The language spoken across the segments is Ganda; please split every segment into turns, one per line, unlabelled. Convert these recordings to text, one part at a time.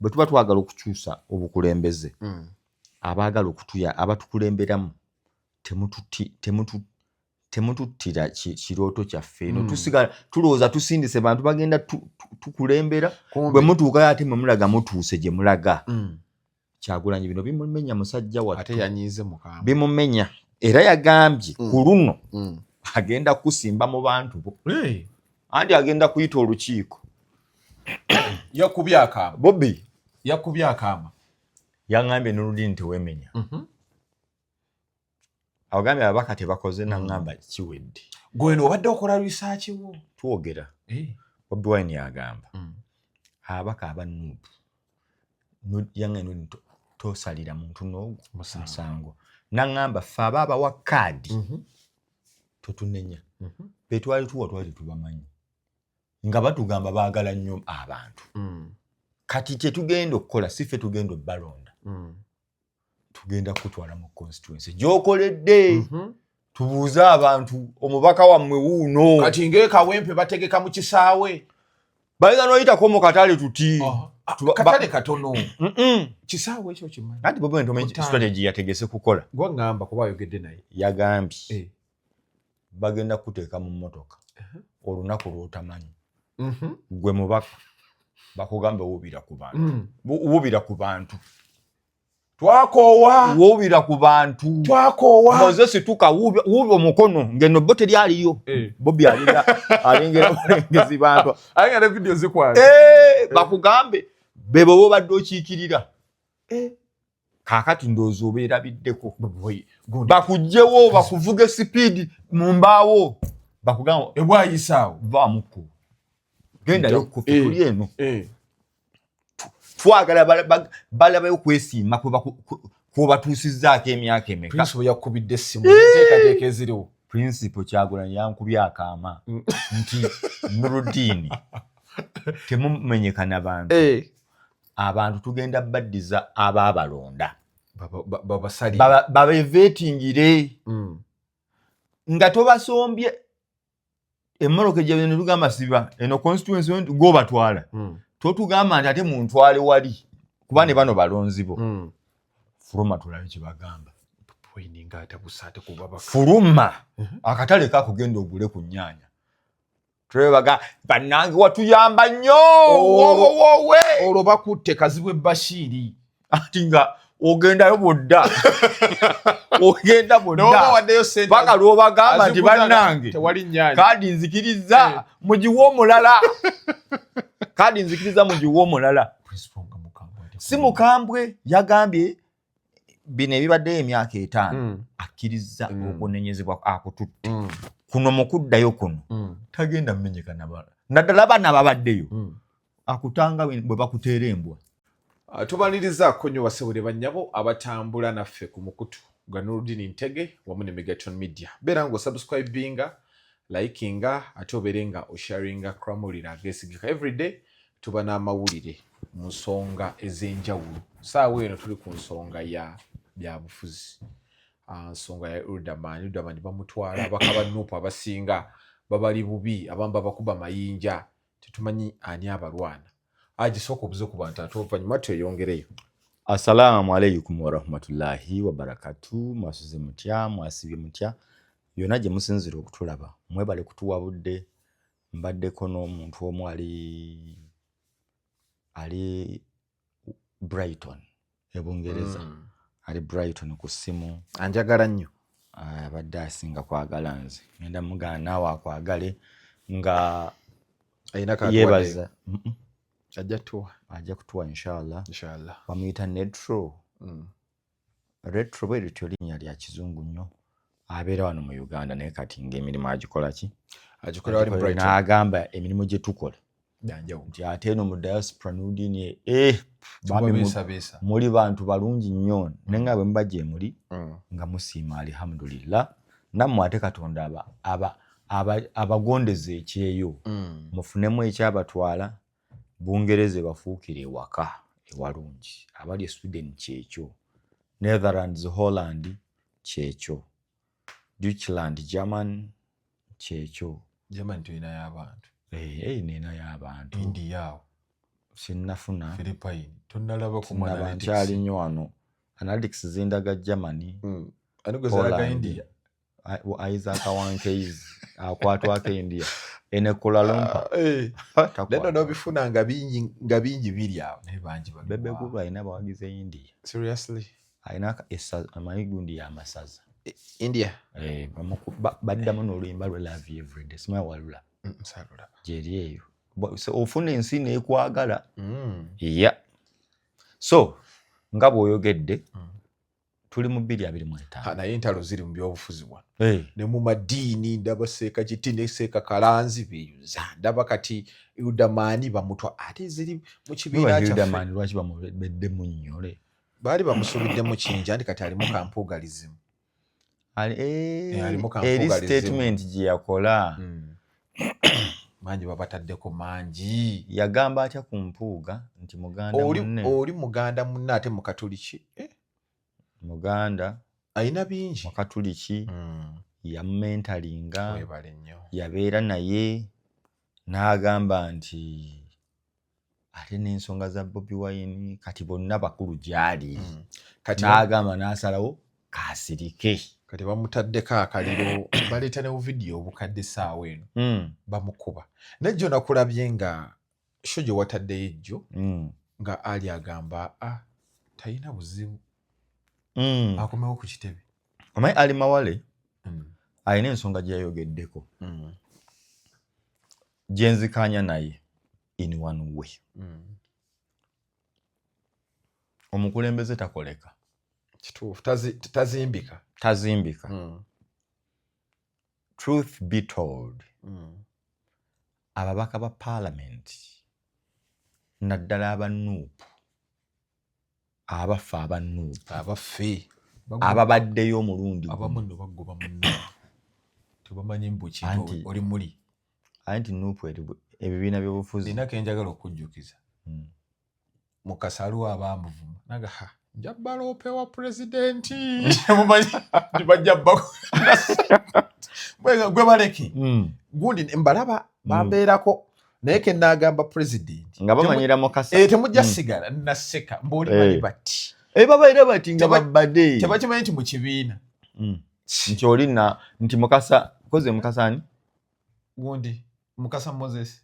Bwe tuba twagala okukyusa obukulembeze, abaagala okutuya, abatukulemberamu, temututtira kirooto kyaffe eno. Tusigala tulowooza tusindise bantu bagenda tukulembera. Bwe mutuukayo, ate mwe mulaga mutuuse gye mulaga. Kyagulanyi bino bimumenya, musajja wattu.
Ate yanyiize mukambwe.
Bimumenya, era yagambye ku luno agenda kusimba mu bantu bo.
Hey.
Anti agenda kuyita olukiiko.
Yakubye akaama.
Bobi.
Yakubye akaama.
Yaŋŋambye, "Noludini, tewemenya." Agambye ababaka tebakoze, naŋŋamba kiwedde.
Gweno obadde okola research wo.
Twogera. Bobi Wine yagamba ababaka aba NUP, yaŋŋambye, "Noludini, tosalira muntu n'ogwo
Musango.
musango." Naŋŋamba, "Ffe aba abawa kaadi totunenya. Betwali tuwa twali tubamanyi nga batugamba baagala nnyo abantu. Kati kyetugenda okukola, si ffe tugenda obbalonda. Tugenda kutwala mu constituency gy'okoledde, tubuuze abantu, omubaka wammwe wuuno."
Kati ng'ekawempe bategeka mu kisaawe.
Bayinza n'oyitako mu katale tuti.
Ah, katale katono. Kisaawe ekyo kimanyi.
Anti Bobi Wine tomanyi
Kutaano.
strategy yategese kukola.
Gwaŋŋamba kuba ayogedde naye.
Yagambye bagenda kuteeka mu mmotoka olunaku lw'otamanyi. Gwe mubaka, bakugambe wuubira ku bantu. Wuubira ku bantu.
Twakoowa.
Wuubira ku bantu.
Twakoowa.
Moses, tuka wuubi omukono ngeno bo teryaliyo. Bobi alinga alengera bulengezi bantu.
Aye nga ne video zikwata.
Eh, bakugambe bebo bobadde okiikirira. Kaakati ndowooza obeerabiddeko, bakugjewo, bakuvuga speed mu mbaawo, bakugamba
ebwayisaawo.
Vaamuko, gendayo kufe. Tuli eno. Twagala balabayo kwesiima kwebatuusizzaako emyaka emeka.
Principal yakubidde essimu, enteekateeka eziriwo.
Principal Kyagulanyi yankubye akaama nti, "Nurudini, temumenyekana bantu. Abantu tugenda baddiza abaabalonda."
Babasalire.
Babeveetingire nga tobasombye emmoloka gye netugamba siba eno constituency gwobatwala. Totugamba nti ate muntwale wali, kuba ne bano balonzi bo. Fuluma tulabe kyebagamba."
Wine atabuse ate ku babaka.
Fuluma akatale kakugenda ogule ku nnyanya, tulebaga, "Bannange, watuyamba nnyo." Wowowowe.
Olwo bakutte Kazibwe Bashiiri.
Ati nga ogendayo bwodda, ogenda
noba
bwodda
waddeyo sente
paka lwobagamba nti,
azikuzaga,
"Bannange,
tewali nnyanya.
kaadi nzikiriza mugiwe omulala, kaadi nzikiriza mugiwe omulala."
Principal nga mukambwe ate.
Si mukambwe, yagambye bino ebibaddeyo emyaka 5 akkiriza okunenyezebwa akututte kuno mu kuddayo kuno. Tagenda mumenyeka naddala baana babaddeyo. Akutanga bwe bakuteera embwa.
Ah, tubanirizaako nnyo basebo ne bannyabo abatambula naffe ku mukutu gwa Nurudini Ntege wamu ne Megatron Media. Beera nga osubscribinga, likinga, ate obeere nga osharinga kramawulire ageesigika. Everyday tuba n'amawulire mu nsonga ez'enjawulo. Saawa eno tuli ku nsonga ya byabufuzi. Ah, nsonga ya Riderman. Riderman bamutwala, abaka ba NUP abasinga babali bubi, abamu babakuba mayinja, tetumanyi ani abalwana. Agisooka obuze ku bantu, ate oluvannyuma tweyongereyo.
Assalaamu alaikum warahmatullahi wabarakatu. Mwasuze mutya? Mwasibye mutya yonna gye musinzira okutulaba? Mwebale kutuwa budde. Mbaddeko n'omuntu omu ali Brighton e Bungereza. Ali Brighton ku ssimu.
Anjagala nnyo.
Ah, abadde asinga kwagala nze. Ngenda mugaana naawe akwagale nga
Alina katuwadde.
yeebaza.
Ajja tuwa.
Ajja kutuwa, inshallah.
Inshallah.
Bamuyita Netro Retro, bwe lityo linnya lya kizungu nnyo. Abeera wano mu Uganda, naye kati ng'emirimu agikola ki?
Agikola wali Brighton.
N'agamba emirimu gye tukola
Byanjawulo.
nti ate eno mu diaspora, Nurdini, eh, bambi
Tubabeesabeesa.
muli bantu balungi nnyo, naye nga bwe muba gye muli nga musiima, alhamdulillah. Nammwe ate Katonda abagondeza ekyeyo, mufunemu ekyabatwala Bungereza, ebafuukire ewaka ewalungi. Abali e Sweden kyekyo, Netherlands, Holland kyekyo, Deutschland, German kyekyo.
Germany tulinayo abantu.
Eh, eh, ninayo abantu.
India awo.
Sinnafuna.
Philippine tonalaba ku
Sinaba,
analytics.
nkyali nnyo wano. Analytics zindaga Germany.
Ani gwe zalaga?
Poland.
India.
Isaac Wankeizi akwatwako India ene Kuala Lumpur.
Ah, eh.
Takwatwa.
Neno n'obifuna nga bingi biri awo, naye bangi bali
Bebe
wa.
Cool alina abawagizi e India.
Seriously?
Alina amanyi gundi y'amasaza.
India.
Eh, baddamu n'oluyimba lwe Love You Everyday, simanyi walula.
Saalulaba.
Gyeri eyo. So ofuna ensi neekwagala. Ya, so nga bw'oyogedde, tuli mu 2025.
Ha, naye entalo ziri mu byobufuzi wano
Eh,
ne mu madiini. Ndaba Seeka Kiti ne Seeka Kalanzi beeyuza, ndaba kati Udamaani bamutwa, ate ziri mu kibiina
Niba
kyaffe.
Hilderman lwaki bamubeddemu nnyole?
Baali bamusuubiddemu kingi, anti kati alimu kampuugalizimu.
Eh,
alimu
eri
kampuugalizimu.
Statement gye yakola.
Mangi babataddeko mangi.
Yagamba atya ku Mpuuga nti muganda
Oli
munne?
Oli muganda munne ate mukatuliki. Eh,
Muganda,
alina bingi.
Mukatuliki, yamumentoringa.
Webale nnyo.
Yabeera naye n'agamba nti ate n'ensonga za Bobi Wine kati bonna bakulu gy'ali.
Kati
N'agamba n'asalawo kasirike.
Kati bamutaddeko akaliro, baleeta ne buvidiyo obukadde saawa eno. Bamukuba nejjo, nakulabye nga show gye wataddeyo ejjo nga Ali agamba a talina buzibu akomewo ku kitebe.
Omanyi Ali Mawale alina ensonga gye yayogeddeko gye nzikanya naye in one way. Omukulembeze takoleka.
Kituufu, tazimbika.
Tazimbika. Truth be told, ababaka ba paalamenti naddala aba NUP, abaffe aba NUP,
abaffe
ababaddeyo omulundi
abamu
gumu.
Nno bagoba mu NUP, tebamanyi mbu kintu oli muli.
Anti NUP eri ebibiina by'obufuzi.
Nina kenjagala okujjukiza. Mukasa aliwo abamuvuma naga ha nja baloope wa pulezidenti, mumanyi nti bajja gwe baleke. Gundi mbalaba bambeerako naye ke naagamba pulezidenti
nga bamanyira Mukasa.
Eh, temujja sigala naseka mbaoli bali bati.
Eh, babaire bati nga babadde
tebakimanyi nti mu kibiina
Nti olina nti Mukasa koze Mukasa ani?
Gundi Mukasa Moses.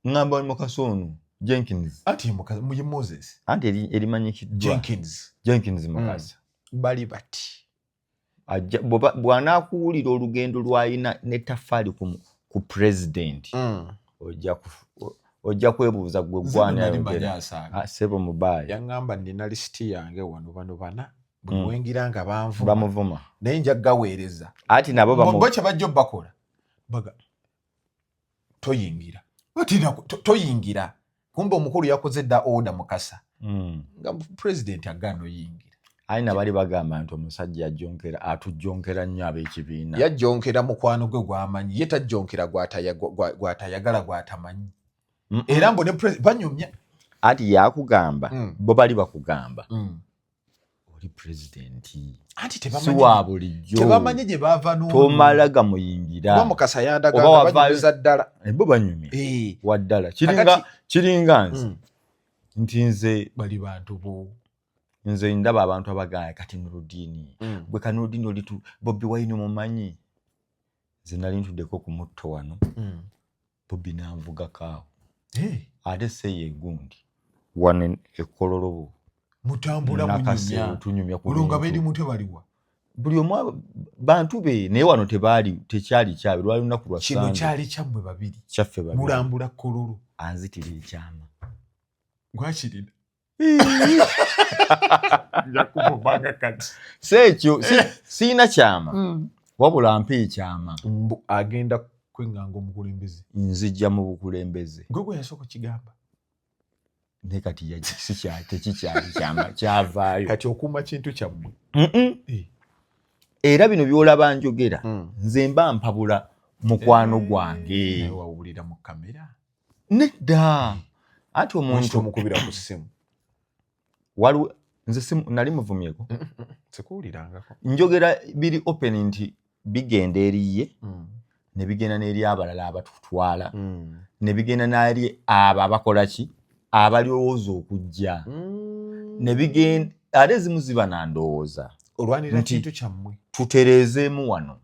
Ŋŋamba oli Mukasa ono Jenkins.
Anti ye Moses.
Anti erimanyikiddwa
Jenkins.
Jenkins Mukasa.
Bali bati.
Bw'anaakuwulira olugendo lw'alina n'ettafaali ku pulezidenti, ojja kwebuuza gwe
Nze
gwani
nno nali mmanyi
ayogera.
asaaga.
Ah, sebo mubaayi.
Yaŋŋamba nina lisiti yange wano, bano bana buli wengira nga banvuma.
Bamuvuma.
Naye nja gaweereza.
Ati nabo
bo kye bajja obbakola baga toyingira. Toyingira, kumbe omukulu yakoze dda order Mukasa nga pulezidenti agaana oyingira.
Aye nabali bagamba nti omusajja ajjonkera, atujjonkera nnyo ab'ekibiina.
Yajjonkera mukwano gwe gw'amanyi, ye tajjonkera gw'atayagala, gw'atamanyi. Era mbu ne banyumya.
Anti yakugamba, bo bali bakugamba oli pulezidenti
Anti
si
tebamanyi
wa bulijjo.
Tebamanyi gye baava n'ono.
Tomala gamuyingira.
Kuba Mukasa yandaga
Oba
nga banyumiza ddala.
Bo banyumya.
Eh,
Waddala kiringa kiringa nze nti nze
bali bantu bo.
Nze ndaba abantu abagamba kati Nurudini, gwe kanurudini olitu Bobi Wine omumanyi. Nze nali ntuddeko ku mutto wano, Bobi nanvugako awo.
Eh,
ate seeyo egundi wano ekololobo.
Mutambula
Nakase
munyumya.
tunyumya ku
Olwo nga
bintu.
beri mutwe baliwa?
Buli omu bantu be, naye wano tebaali, tekyali kyabe, lwali lunaku lwa
Kino
Sunday.
kyali kyammwe babiri.
Kyaffe babiri.
Mulambula Kololo.
Anzitira ekyama.
Gwakirina njakuvumanga kati.
Si ekyo, siina kyama, wabula mpa ekyama.
Mbu agenda kweŋŋanga omukulembeze.
Nzijja mu bukulembeze.
Gwe gwe yasooka okigamba.
Naye kati tekikyali kyama, kyavaayo.
Kati okuuma kintu kyammwe.
Mm-mm.
Eh.
Era bino byolaba njogera, nze mba mpabula mukwano
Eh,
gwange.
Naye wawulira mu kamera.
Nedda, anti
Omuntu
omuntu
omukubira ku ssimu.
Waliwo nze nali muvumyeko.
Sikuwulirangako.
Njogera biri open nti bigenda eriye ne bigenda n'eri abalala abatutwala, ne bigenda n'eri abo abakola ki, Abalowooza okujja ne bigenda, ate ezimu ziba na ndowooza.
Olwanirira
Nti-
kintu kyammwe.
Tutereezeemu wano.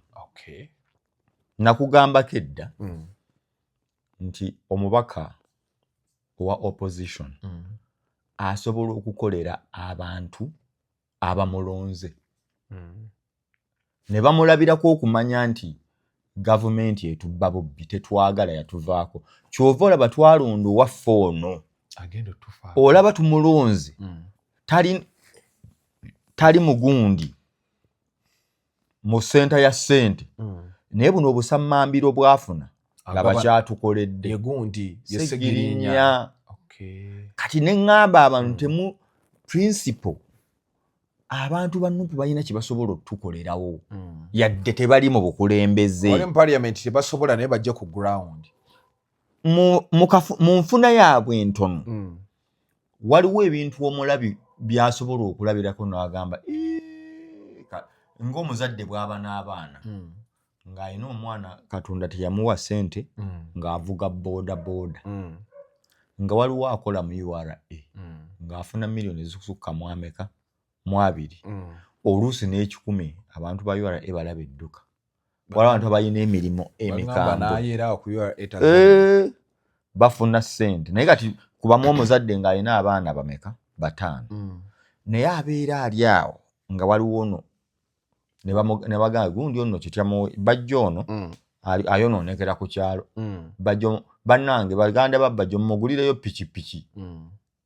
Nakugambako edda nti omubaka owa opposition asobola okukolera abantu abamulonze ne bamulabirako okumanya nti gavumenti etubba bubbi, tetwagala, yatuvaako. Kyova olaba twalonda owaffe ono.
Agenda otufa.
Olaba tumulonze, tali mugundi mu center ya ssente, naye buno obusammambiro bwafuna, laba kyatukoledde.
Yegundi.
Segirinya. Kati ne ŋŋamba abantu, temu principle, abantu ba NUP balina kye basobola otukolerawo yadde tebali mu bukulembeze.
Wali mu parliament tebasobola, naye bajja ku ground.
Mu nfuna yaabwe entono, waliwo ebintu omulabi by'asobola okulabirako n'agamba, "Eee, ng'omuzadde bw'aba n'abaana, ng'alina omwana Katonda teyamuwa ssente, ng'avuga booda booda, nga waliwo akola mu URA, ng'afuna miliyoni ezisukka mu ameka, mu 20, oluusi n'ekikumi. Abantu ba URA balaba edduka, waliwo abantu abalina emirimu
Bagamba
emikambwe.
Nayeera awo ku URA.
Eh, bafuna ssente, naye kati kubamu omuzadde ng'alina abaana bameka? Bataano. Naye abeera ali awo nga waliwo ono ne bagamba gundi ono kityamu bajja ono ayonoonekera ku kyalo. Bajjo bannange, baganda ba Bajjo, mumugulireyo pikipiki.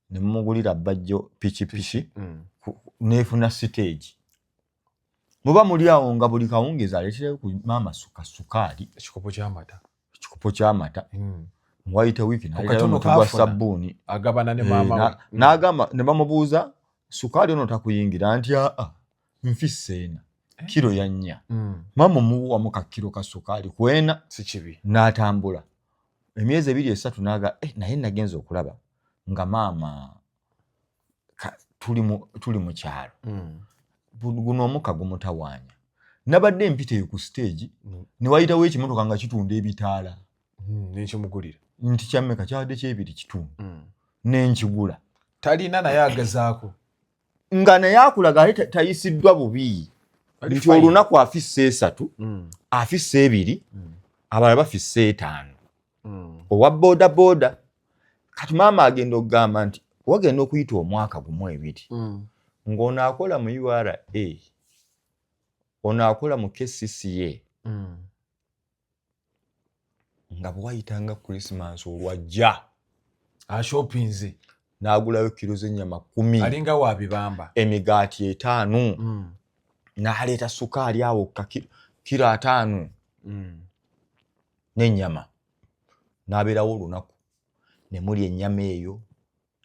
Ne mumugulira Bajjo pikipiki, neefuna siteegi. Muba muli awo nga buli kawungeezi aleeterayo ku maama sukaali.
Ekikopo ky'amata.
Ekikopo ky'amata. Wayita wiiki naleetayo
Katono
omuti gwa
kaafuna.
sabbuuni.
Agabana ne
Eh,
maama we.
N'agamba ne bamubuuza, sukaali ono takuyingira? Nti aa, nfisse ena kiro ya 4. Maama omuwamu ka kiro ka sukaali kwena.
Si kibi.
N'atambula emyezi 2, 3, naga eh, naye nagenza okulaba nga maama tuli mu kyalo. Guno omukka gumutawaanya. Nabadde empita eyo ku stage, ne wayitawo ekimotoka nga kitunda ebitaala.
Nekimugulira.
Nti kyammeka? Kyabadde kyebiri kitundu. Nenkigula.
Talina, naye agezaako.
Nga naye akulaga ate tayisiddwa bubi.
Ali
Nti
fine.
olunaku afissa 3, afissa 2, abalala bafissa 5. Owa booda booda. Kati maama agenda okugamba nti wagenda okuyita omwaka 1, 2, ng'ono akola mu URA, ono akola mu KCCA, nga bwe wayitanga Christmas olwajja,
Ashopinze.
N'agulayo kiro z'ennyama 10.
Alinga wa bibamba.
Emigaati 5, n'aleeta sukaali awo ka kiro 50 n'ennyama, n'abeerawo olunaku ne mulya ennyama eyo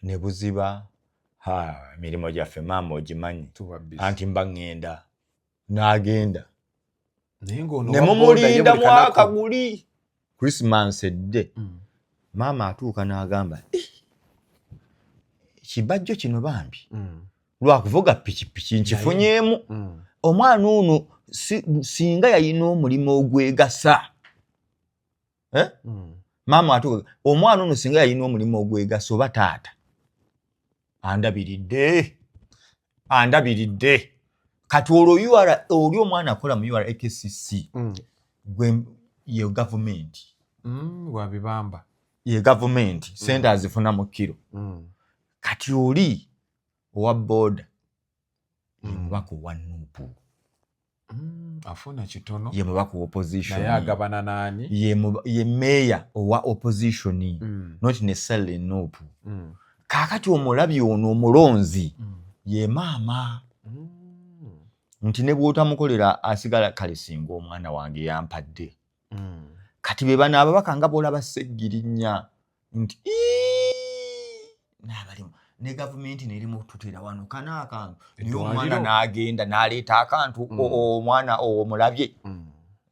ne buziba. Ha, emirimu gyaffe maama ogimanyi.
Tuba busy.
Anti mba ŋŋenda, n'agenda.
Naye ng'ono
Ne
wa boda ye
mumulinda
buli kanaku.
mwaka guli, Christmas edde, maama atuuka n'agamba, "Eh, kibajjo kino bambi lwakuvuga pikipiki nkifunyeemu. Omwana ono singa yalina omulimu ogwegasa." Eh? Maama atuuka, omwana ono singa yalina omulimu ogwegasa, oba taata andabiridde, andabiridde. Kati olwo URA, oli omwana akola mu URA, KCC, gwe ye gavumenti.
Wa bibamba.
Ye gavumenti, sente azifuna mu kiro. Kati oli owa booda ye mubaka owa NUP.
Afuna kitono.
Ye mubaka wa opposition.
Naye agabana naani?
Ye meeya owa opposition, not necessarily NUP. Kaakati omulabi ono omulonzi ye maama, nti ne bw'otamukolera asigala kale singa omwana wange yampadde. Kati be bano ababaka nga bw'olaba Segirinya nti "Ii, n'abalimu ne gavumenti nerimu tutera wano kana akantu," naye omwana
Eddwaliro.
n'agenda n'aleeta akantu. Omwana omulabye,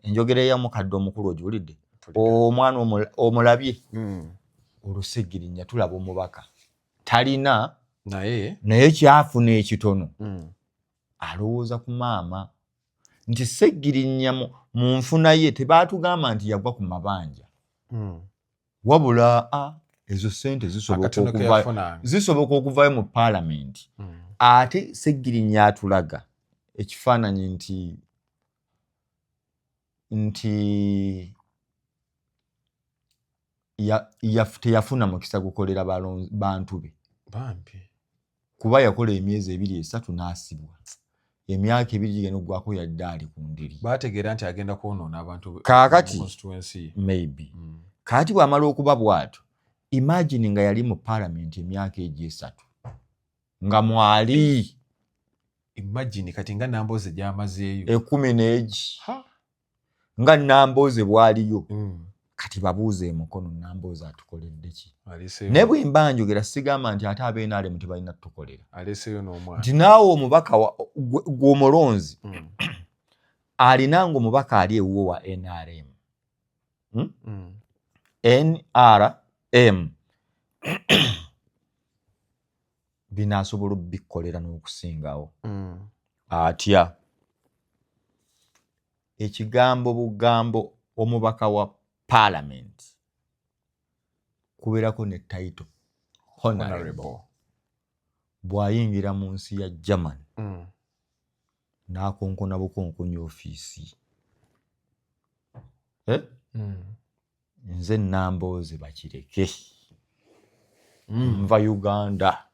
enjogera ey'omukadde omukulu ogiwulidde, omwana omulabye. Olwo Segirinya tulaba omubaka talina,
naye
naye kyafuna ekitono, alowooza ku maama nti Segirinya mu nfuna ye tebaatugamba nti yagwa ku mabanja, wabula a Ezo sente zisoboka okuvayo mu paalamenti. Ate Ssegirinya atulaga ekifaananyi nti teyafuna mukisa gukolera bantu be. Kuba yakola emyezi 2 3 n'asibwa. Emyaka 2 gigenda okugwako yadde ali ku ndiri.
Baategeera nti agenda kwonoona abantu
kaakati maybe. Kaakati bw'amala okuba bw'atyo, imagine nga yali mu paalamenti emyaka egyo 3 nga mwali.
Imagine kati nga Nambooze gy'amazeeyo.
10 n'egi. Nga Nambooze bw'aliyo. Kati babuuze Mukono Nambooze atukoledde ki? Naye bwe mba njogera sigamba nti ate ab'NRM tebalina tukolera. Nti naawe omubaka gw'omulonzi alina ng'omubaka ali ewuwo wa NRM. NRM binaasobola obbikolera n'okusingawo. Atya ekigambo bugambo omubaka wa parliament kubeerako ne title honorable. Bw'ayingira mu nsi ya German n'akonkona bukonkonyi ofiisi. Nze Nambooze Bakireke. Nva Uganda.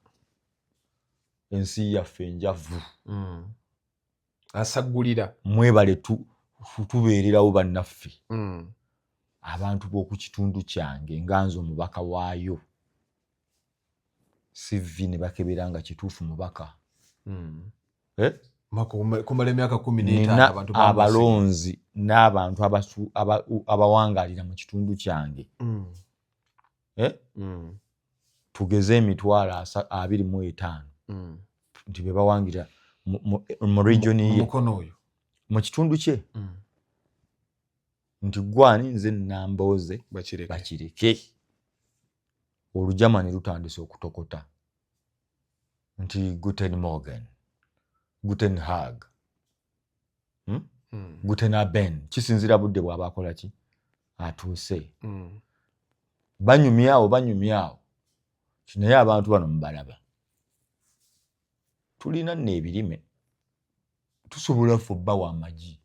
Ensi yaffe enjavu.
Asagulira.
Mwebale tubeererawo bannaffe. Abantu b'oku kitundu kyange nga nze omubaka waayo. CV ne bakebera nga kituufu mubaka.
Kumala emyaka 15 abantu
abalonzi n'abantu abawangaalira mu kitundu kyange. Tugeze emitwalo 25 nti be bawangira mu region ye mu kitundu kye. Nti gwani nze Nambooze Bakireke. Olujamani lutandise okutokota nti Guten Morgen, Guten Hag, Guten Abend. Kisinzira budde bw'aba akola ki atuuse. Banyumyawo naye abantu bano mubalaba. Tulina nno ebirime tusobola ffe obbawa amagi.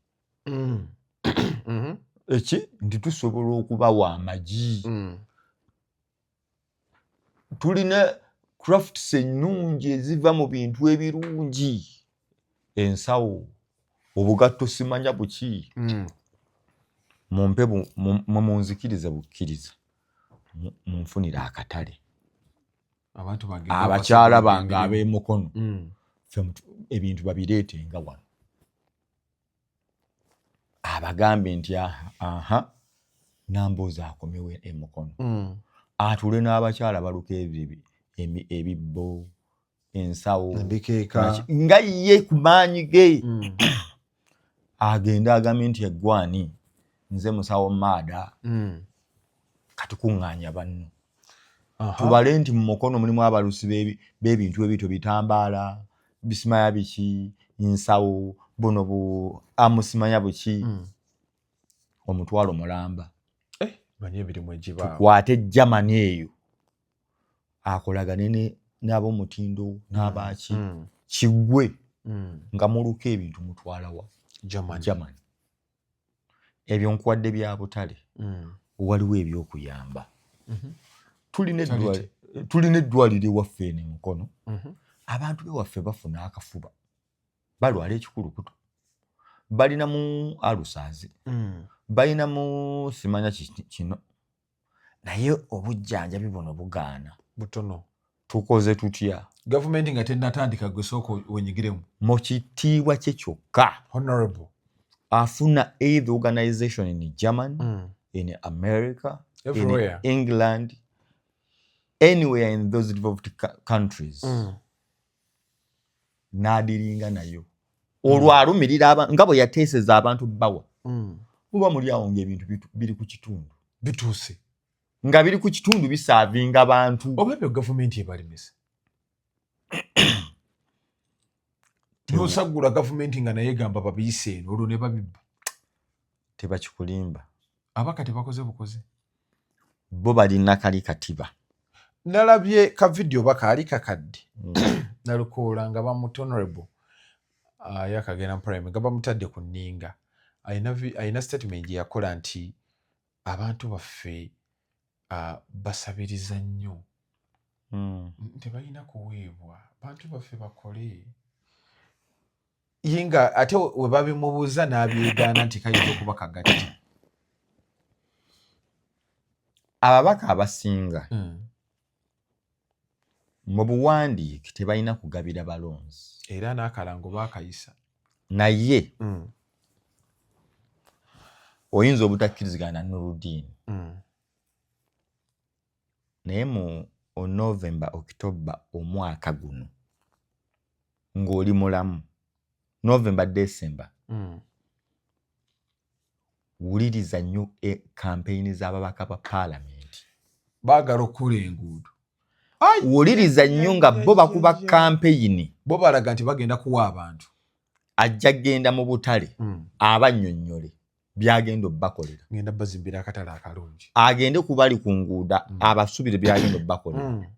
Eki nti tusobola okubawa amagi. Tulina crafts ennungi eziva mu bintu ebirungi. Ensawo, obugatto simanya buki. Mumpe munzikirize bukkiriza. Munfunire akatale. Abakyala bange ab'emukono. Ebintu babireete nga wano. Abagambe nti aha Nambooze akomewo emukono. Atule n'abakyala baluka ebibbo, ensawo, nga ye ku maanyi ge. Agende agambe nti eggwani nze musawo maada. Kati kuŋŋaanya banno. Tubale nti mu mukono mulimu abalusi b'ebintu ebito bitambaala, bisimanya biki, nsawo, buno bu amusimanya buki. Omutwalo mulamba. Tukwate Germany eyo. Akolagane n'ab'omutindo n'abaaki. Kiggwe nga muluka ebintu mutwala wa Germany. Ebyo nkuwadde bya butale. Waliwo ebyokuyamba. Tulina eddwaliro ewaffe eno e Mukono. Abantu bewaffe bafuna akafuba. Balwala ekikulukuto. Balina mu alusaazi. Balina mu simanya kino. Naye obujjanjabi buno bugaana.
Butono.
Tukoze tutya?
Gavumenti nga tennatandika gwe sooka wenyigiremu.
Mu kitiibwa kye kyokka.
Honorable.
Afuna either organization in Germany, in America,
everywhere,
in England, anywhere in those developed countries. N'adiringa nayo. Olwo alumirira nga bwe yateeseza abantu bawa. Muba muli awo ng'ebintu biri ku kitundu.
Bituuse.
Nga biri ku kitundu bisaavinga bantu.
Oba ebyo gavumenti ebalemesa. N'osaggula gavumenti nga naye egamba babiyise eno olwo ne babibba.
Tebakikulimba.
Abaka tebakoze bukozi.
Bo balina kali katiba.
Nalabye ka video bakaali kakadde Nalukoola nga bamuta honorable yakagenda mu parliament nga bamutadde ku nninga, alina statement gye yakola nti abantu baffe basabiriza nnyo, tebalina kuweebwa, bantu baffe bakole. Ye nga ate we babimubuuza n'abyegaana nti kayinza okuba kagatte.
Ababaka abasinga mu buwandiike tebalina kugabira balonzi.
Era n'akalango baakayisa.
Naye oyinza obutakkirizigana na Nurudin, naye mu November, October omwaka guno ng'oli mulamu, November, December, wuliriza nnyo kampeyini z'ababaka ba paalamenti.
Baagala okukola enguudo.
Wuliriza nnyo nga bo bakuba kampeyini.
Bo balaga nti bagenda kuwa abantu.
Ajja kgenda mu butale abannyonnyole byagenda obbakolera.
Ngenda bazimbira akatale akalungi.
Agende ku bali ku nguuda abasuubire byagenda obbakolera.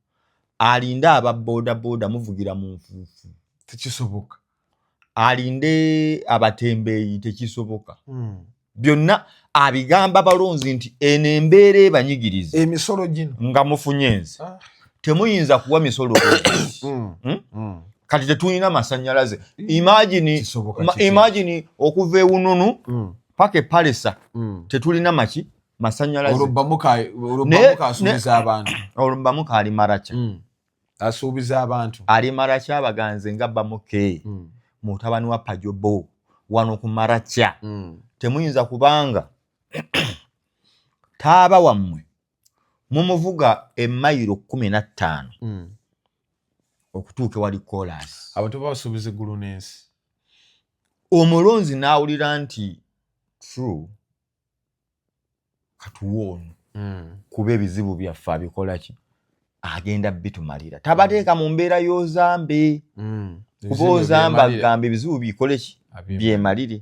Alinde aba boda boda muvugira mu nfuufu.
Tekisoboka.
Alinde abatembeeyi, tekisoboka. Byonna abigamba balonzi nti eno embeera ebanyigiriza.
Emisolo gino.
Nga mufunye nze. Temuyinza kuwa misolo. Kati tetulina masanyalaze. Imagine,
Kisoboka kiki?
Imagine okuva ewununu paka epalesa tetulina maki masanyalaze.
Olwo Bamuka asuubiza abantu.
Olwo Bamuka ali Maracha.
Asuubiza abantu.
Ali Maracha, abaganze nga Bamuke mutabani wa Pajobo wano ku Maracha. Temuyinza kubanga taaba wammwe mumuvuga emayiro 15 okutuuka ewali koolaasi.
Abantu babasuubiza eggulu n'ensi.
Omulonzi n'awulira nti true, katuwa ono kuba ebizibu byaffe abikola ki, agenda bitumalira. Tabateeka mu mbeera y'ozambe kuba ozamba agamba ebizibu bikole ki, byemalire.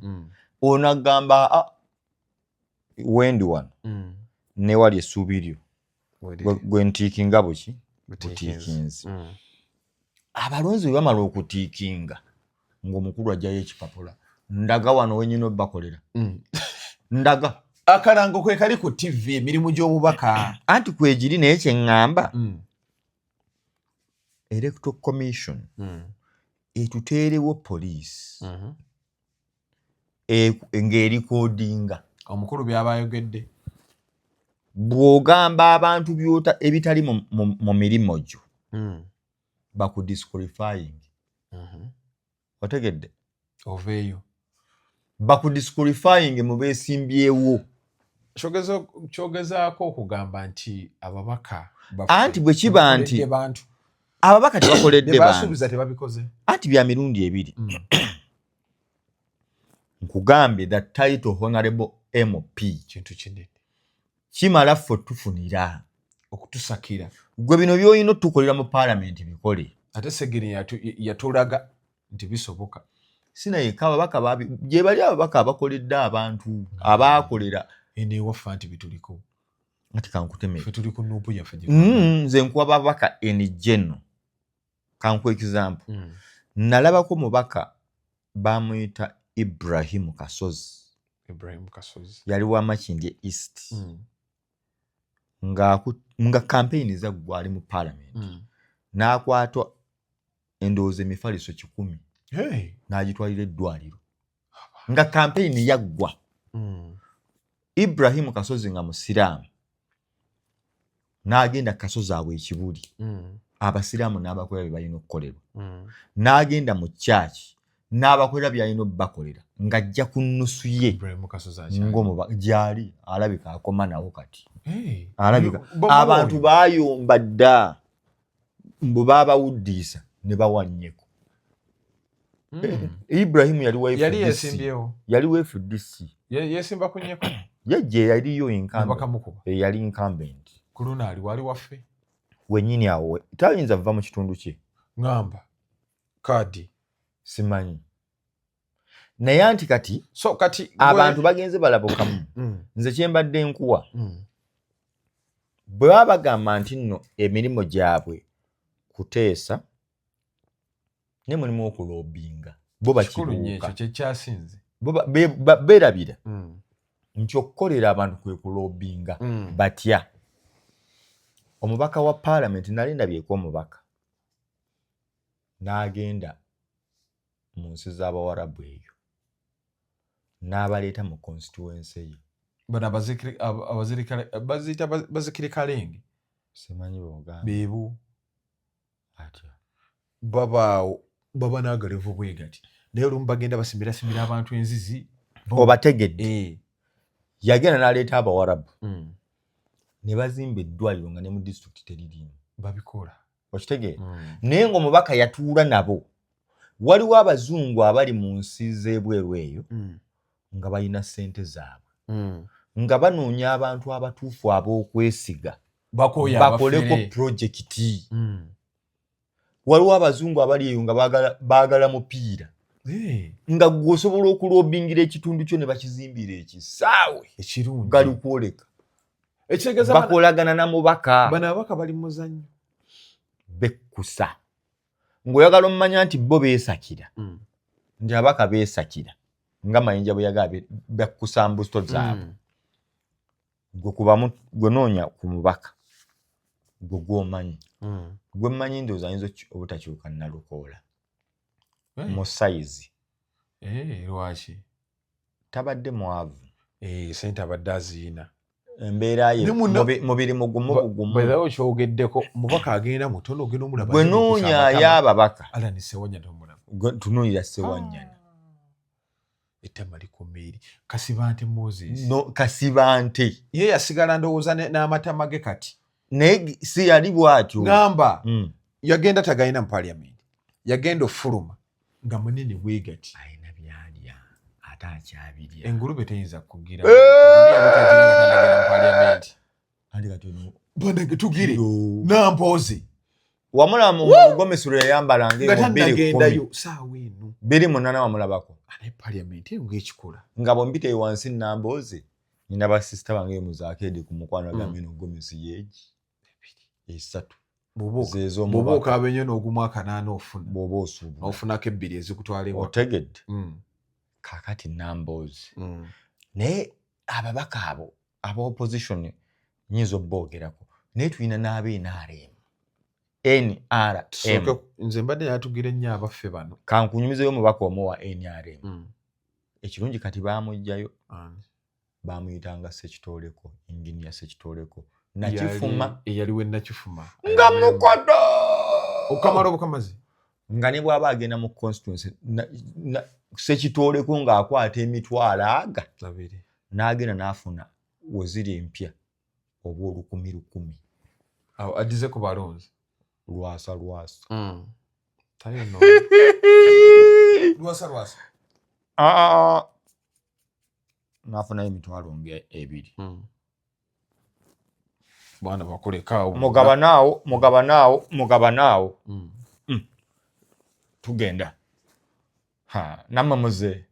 Ono agamba, "Ah, wendi wano newali essuubi lyo gwe ntiikinga buki butiikinzi." Abalonzi bwe bamala okutiikinga, ng'omukulu ajjayo ekipapula, ndaga wano wenyina obbakolera, ndaga.
Akalango kwe kali ku TV, emirimu gy'obubaka.
Anti kwegiri, naye kyeŋŋamba, Electoral Commission etuteerewo poliisi ng'erikodinga
omukulu byaba ayogedde.
Bw'ogamba abantu byota ebitali mu mirimu gyo, bakudisqualifying. Otegedde?
Oveeyo.
Bakudisqualifying mu beesimbyewo.
Kyogezaako okugamba nti ababaka
Anti bwe kiba nti
bantu
ababaka tebakoledde bantu,
basuubiza tebabikoze.
Anti bya mirundi ebiri. Nkugambye, the title honorable MP
kintu kinene.
Kimala ffe tufunira
okutusakira.
Gwe bino byolina otukolera mu paalamenti bikole.
Ate Segeri yatulaga nti bisoboka.
Sinayeka ababaka babi gye bali, ababaka abakoledde abantu, abakolera.
Eno ewaffe nti bituliko.
Ati kankutemere.
Ffe tuli ku NUP yaffe gye
Nze nkuwa babaka in general, kankuwa example. Nalabako mubaka bamuyita Ibrahimu Kasozi.
Ibrahim Kasozi.
Yali wa Makindye East. Nga campaign zaggwa, ali mu parliament, n'akwata endowooza emifaliso 100
Hey.
n'agitwalira eddwaliro nga campaign yaggwa. Ibrahimu Kasozi nga musiraamu, n'agenda Kasozi awo ekibuli, abasiraamu n'abakolera bye balina okukolerwa, n'agenda mu kyaki n'abakolera byalina obbakolera ng'ajja ku nnusu ye.
Ibrahim Kasozi akyali.
Ng'omuba gyali alabika akoma nawo kati.
Hey.
Alabika
Bamuwa
abantu
oyo.
baayomba dda mbu baabawuddiisa ne bawanyeko. Ibrahimu yali wa
Yali
FDC.
yesimbyewo.
Yali wa FDC.
Yesimba ku Nyeko.
Ye yaliyo incumbent.
Bakamukuba.
Yali incumbent.
Ku luno ali wali waffe.
Wennyini awo tayinza kuva mu kitundu kye.
Ŋŋamba kaadi.
Simanyi, naye anti kati
So kati
abantu bagenze balabukamu. Nze kyembadde nkuwa, Bwe baba bagamba nti nno emirimu gyabwe kuteesa, ne mulimu okulobbyinga, bo
Kikulu nnyo ekyo.
bakibuuka.
Kyekyasinze.
Bo beerabira nti okukolera abantu kwe kulobbyinga. Batya omubaka wa paalamenti? Nali ndabyeko omubaka n'agenda mu nsi z'Abawarabu eyo n'abaleeta mu constituency ye.
Bano baziyita bazikiri kalenge.
Simanyi bwogamba.
Beebo.
Atya?
Babaawo, baba n'agalevu bwe gati, naye olumu bagenda basimirasimira abantu enzizi.
Obategedde?
Eh.
Yagenda n'aleeta Abawarabu ne bazimba eddwaliro nga ne mu disitulikiti teririimu.
Babikola.
Okitegeera? Naye ng'omubaka yatuula nabo. Waliwo abazungu abali mu nsi z'ebweru eyo nga balina ssente zaabwe, nga banoonya abantu abatuufu ab'okwesiga
Bakoya.
bakoleko
Abafere.
pulojekiti. Waliwo abazungu abali eyo nga baagala mupiira, nga gwe osobola okulobbyingira ekitundu kyo ne bakizimbira ekisaawe.
Ekirungi.
Gali kwoleka.
Ekitegeeza
Bakolagana na mubaka.
Bano ababaka bali mu muzannyo.
Bekkusa ng'oyagala omumanya nti bo beesakira, nti abaka beesakira nga Mayinja bwe yagala, bekkusa mbuto zaabwe. Gwe kubamu, gwe noonya ku mubaka gwe gwomanyi. Gwe mmanyi, ndowooza ayinza obutakyuka Nalukoola mu sayizi.
Eh, lwaki?
Tabadde mwavu.
Eh, sente abadde aziina.
Embeera ye
Ne
mubiri mugumu bugumu.
Bwezawo kyogeddeko, mubaka agenda mutono, ogenda omulaba.
Gwe noonyaayo ababaka.
Allan Sewanyana tomulaba?
Gwe tunuulira Sewanyana.
Ettama likoma eri. Kasibante Moses.
No, Kasibante.
Ye yasigala ndowooza n'amatama ge kati.
Naye si yali bw'atyo.
Ngamba yagenda tagayina mu parliament, yagenda ofuluma nga munene bwegati.
Alina byalya ate akyabirya.
Engulube teyinza kugira
Eh!
mu parliament.
Anti kati ono
Banange, tugire.
Yo.
Nampozi.
Wamulaba mu gomesi lwe yayambalanga
Nga
eyo 2010?
tannagendayo saawa eno.
2008 wamulabako?
Anaye parliament eyo ngaekikola.
Nga bwe eyo wansi Nambooze, nina basisita bange eyo muzakeedi ku mukwano, agamba eno gomesi yeegi esatu
Bw'oba
zez'omubaka.
okaaba ennyo n'ogumu akanaana ofuna.
Bw'oba osuubula.
Ofunako ebbiri ezikutwala ewaka.
Otegedde? Kaakati Namboozi, naye ababaka abo aba opposition nyinza obboogerako, naye tulina n'aba NRM, NRM.
Tusooke, nze mbadde yatugira ennyo abaffe bano.
Kankunyumizeyo omubaka omu wa NRM. Ekirungi kati baamugjayo. Bamuyitanga Sekitoleko, Engineer Sekitoleko Nakifuma.
Eyaliwo Nakifuma.
Nga mukodo.
Okamala obukamazi.
Nga ne bw'aba agenda mu constituency Sekitoleko ng'akwata emitwalo aga
2.
N'agenda n'afuna weziri empya oba olukumi lukumi.
Awo addize ku balonzi.
Lwasa, Lwasa.
Tayo no Lwasa, Lwasa.
Ah, n'afunayo emitwalo nga 2.
Bwana bakulekaawo.
Mugabanaawo, mugabanaawo, mugabanaawo. Tugenda. Ha, nammwe muze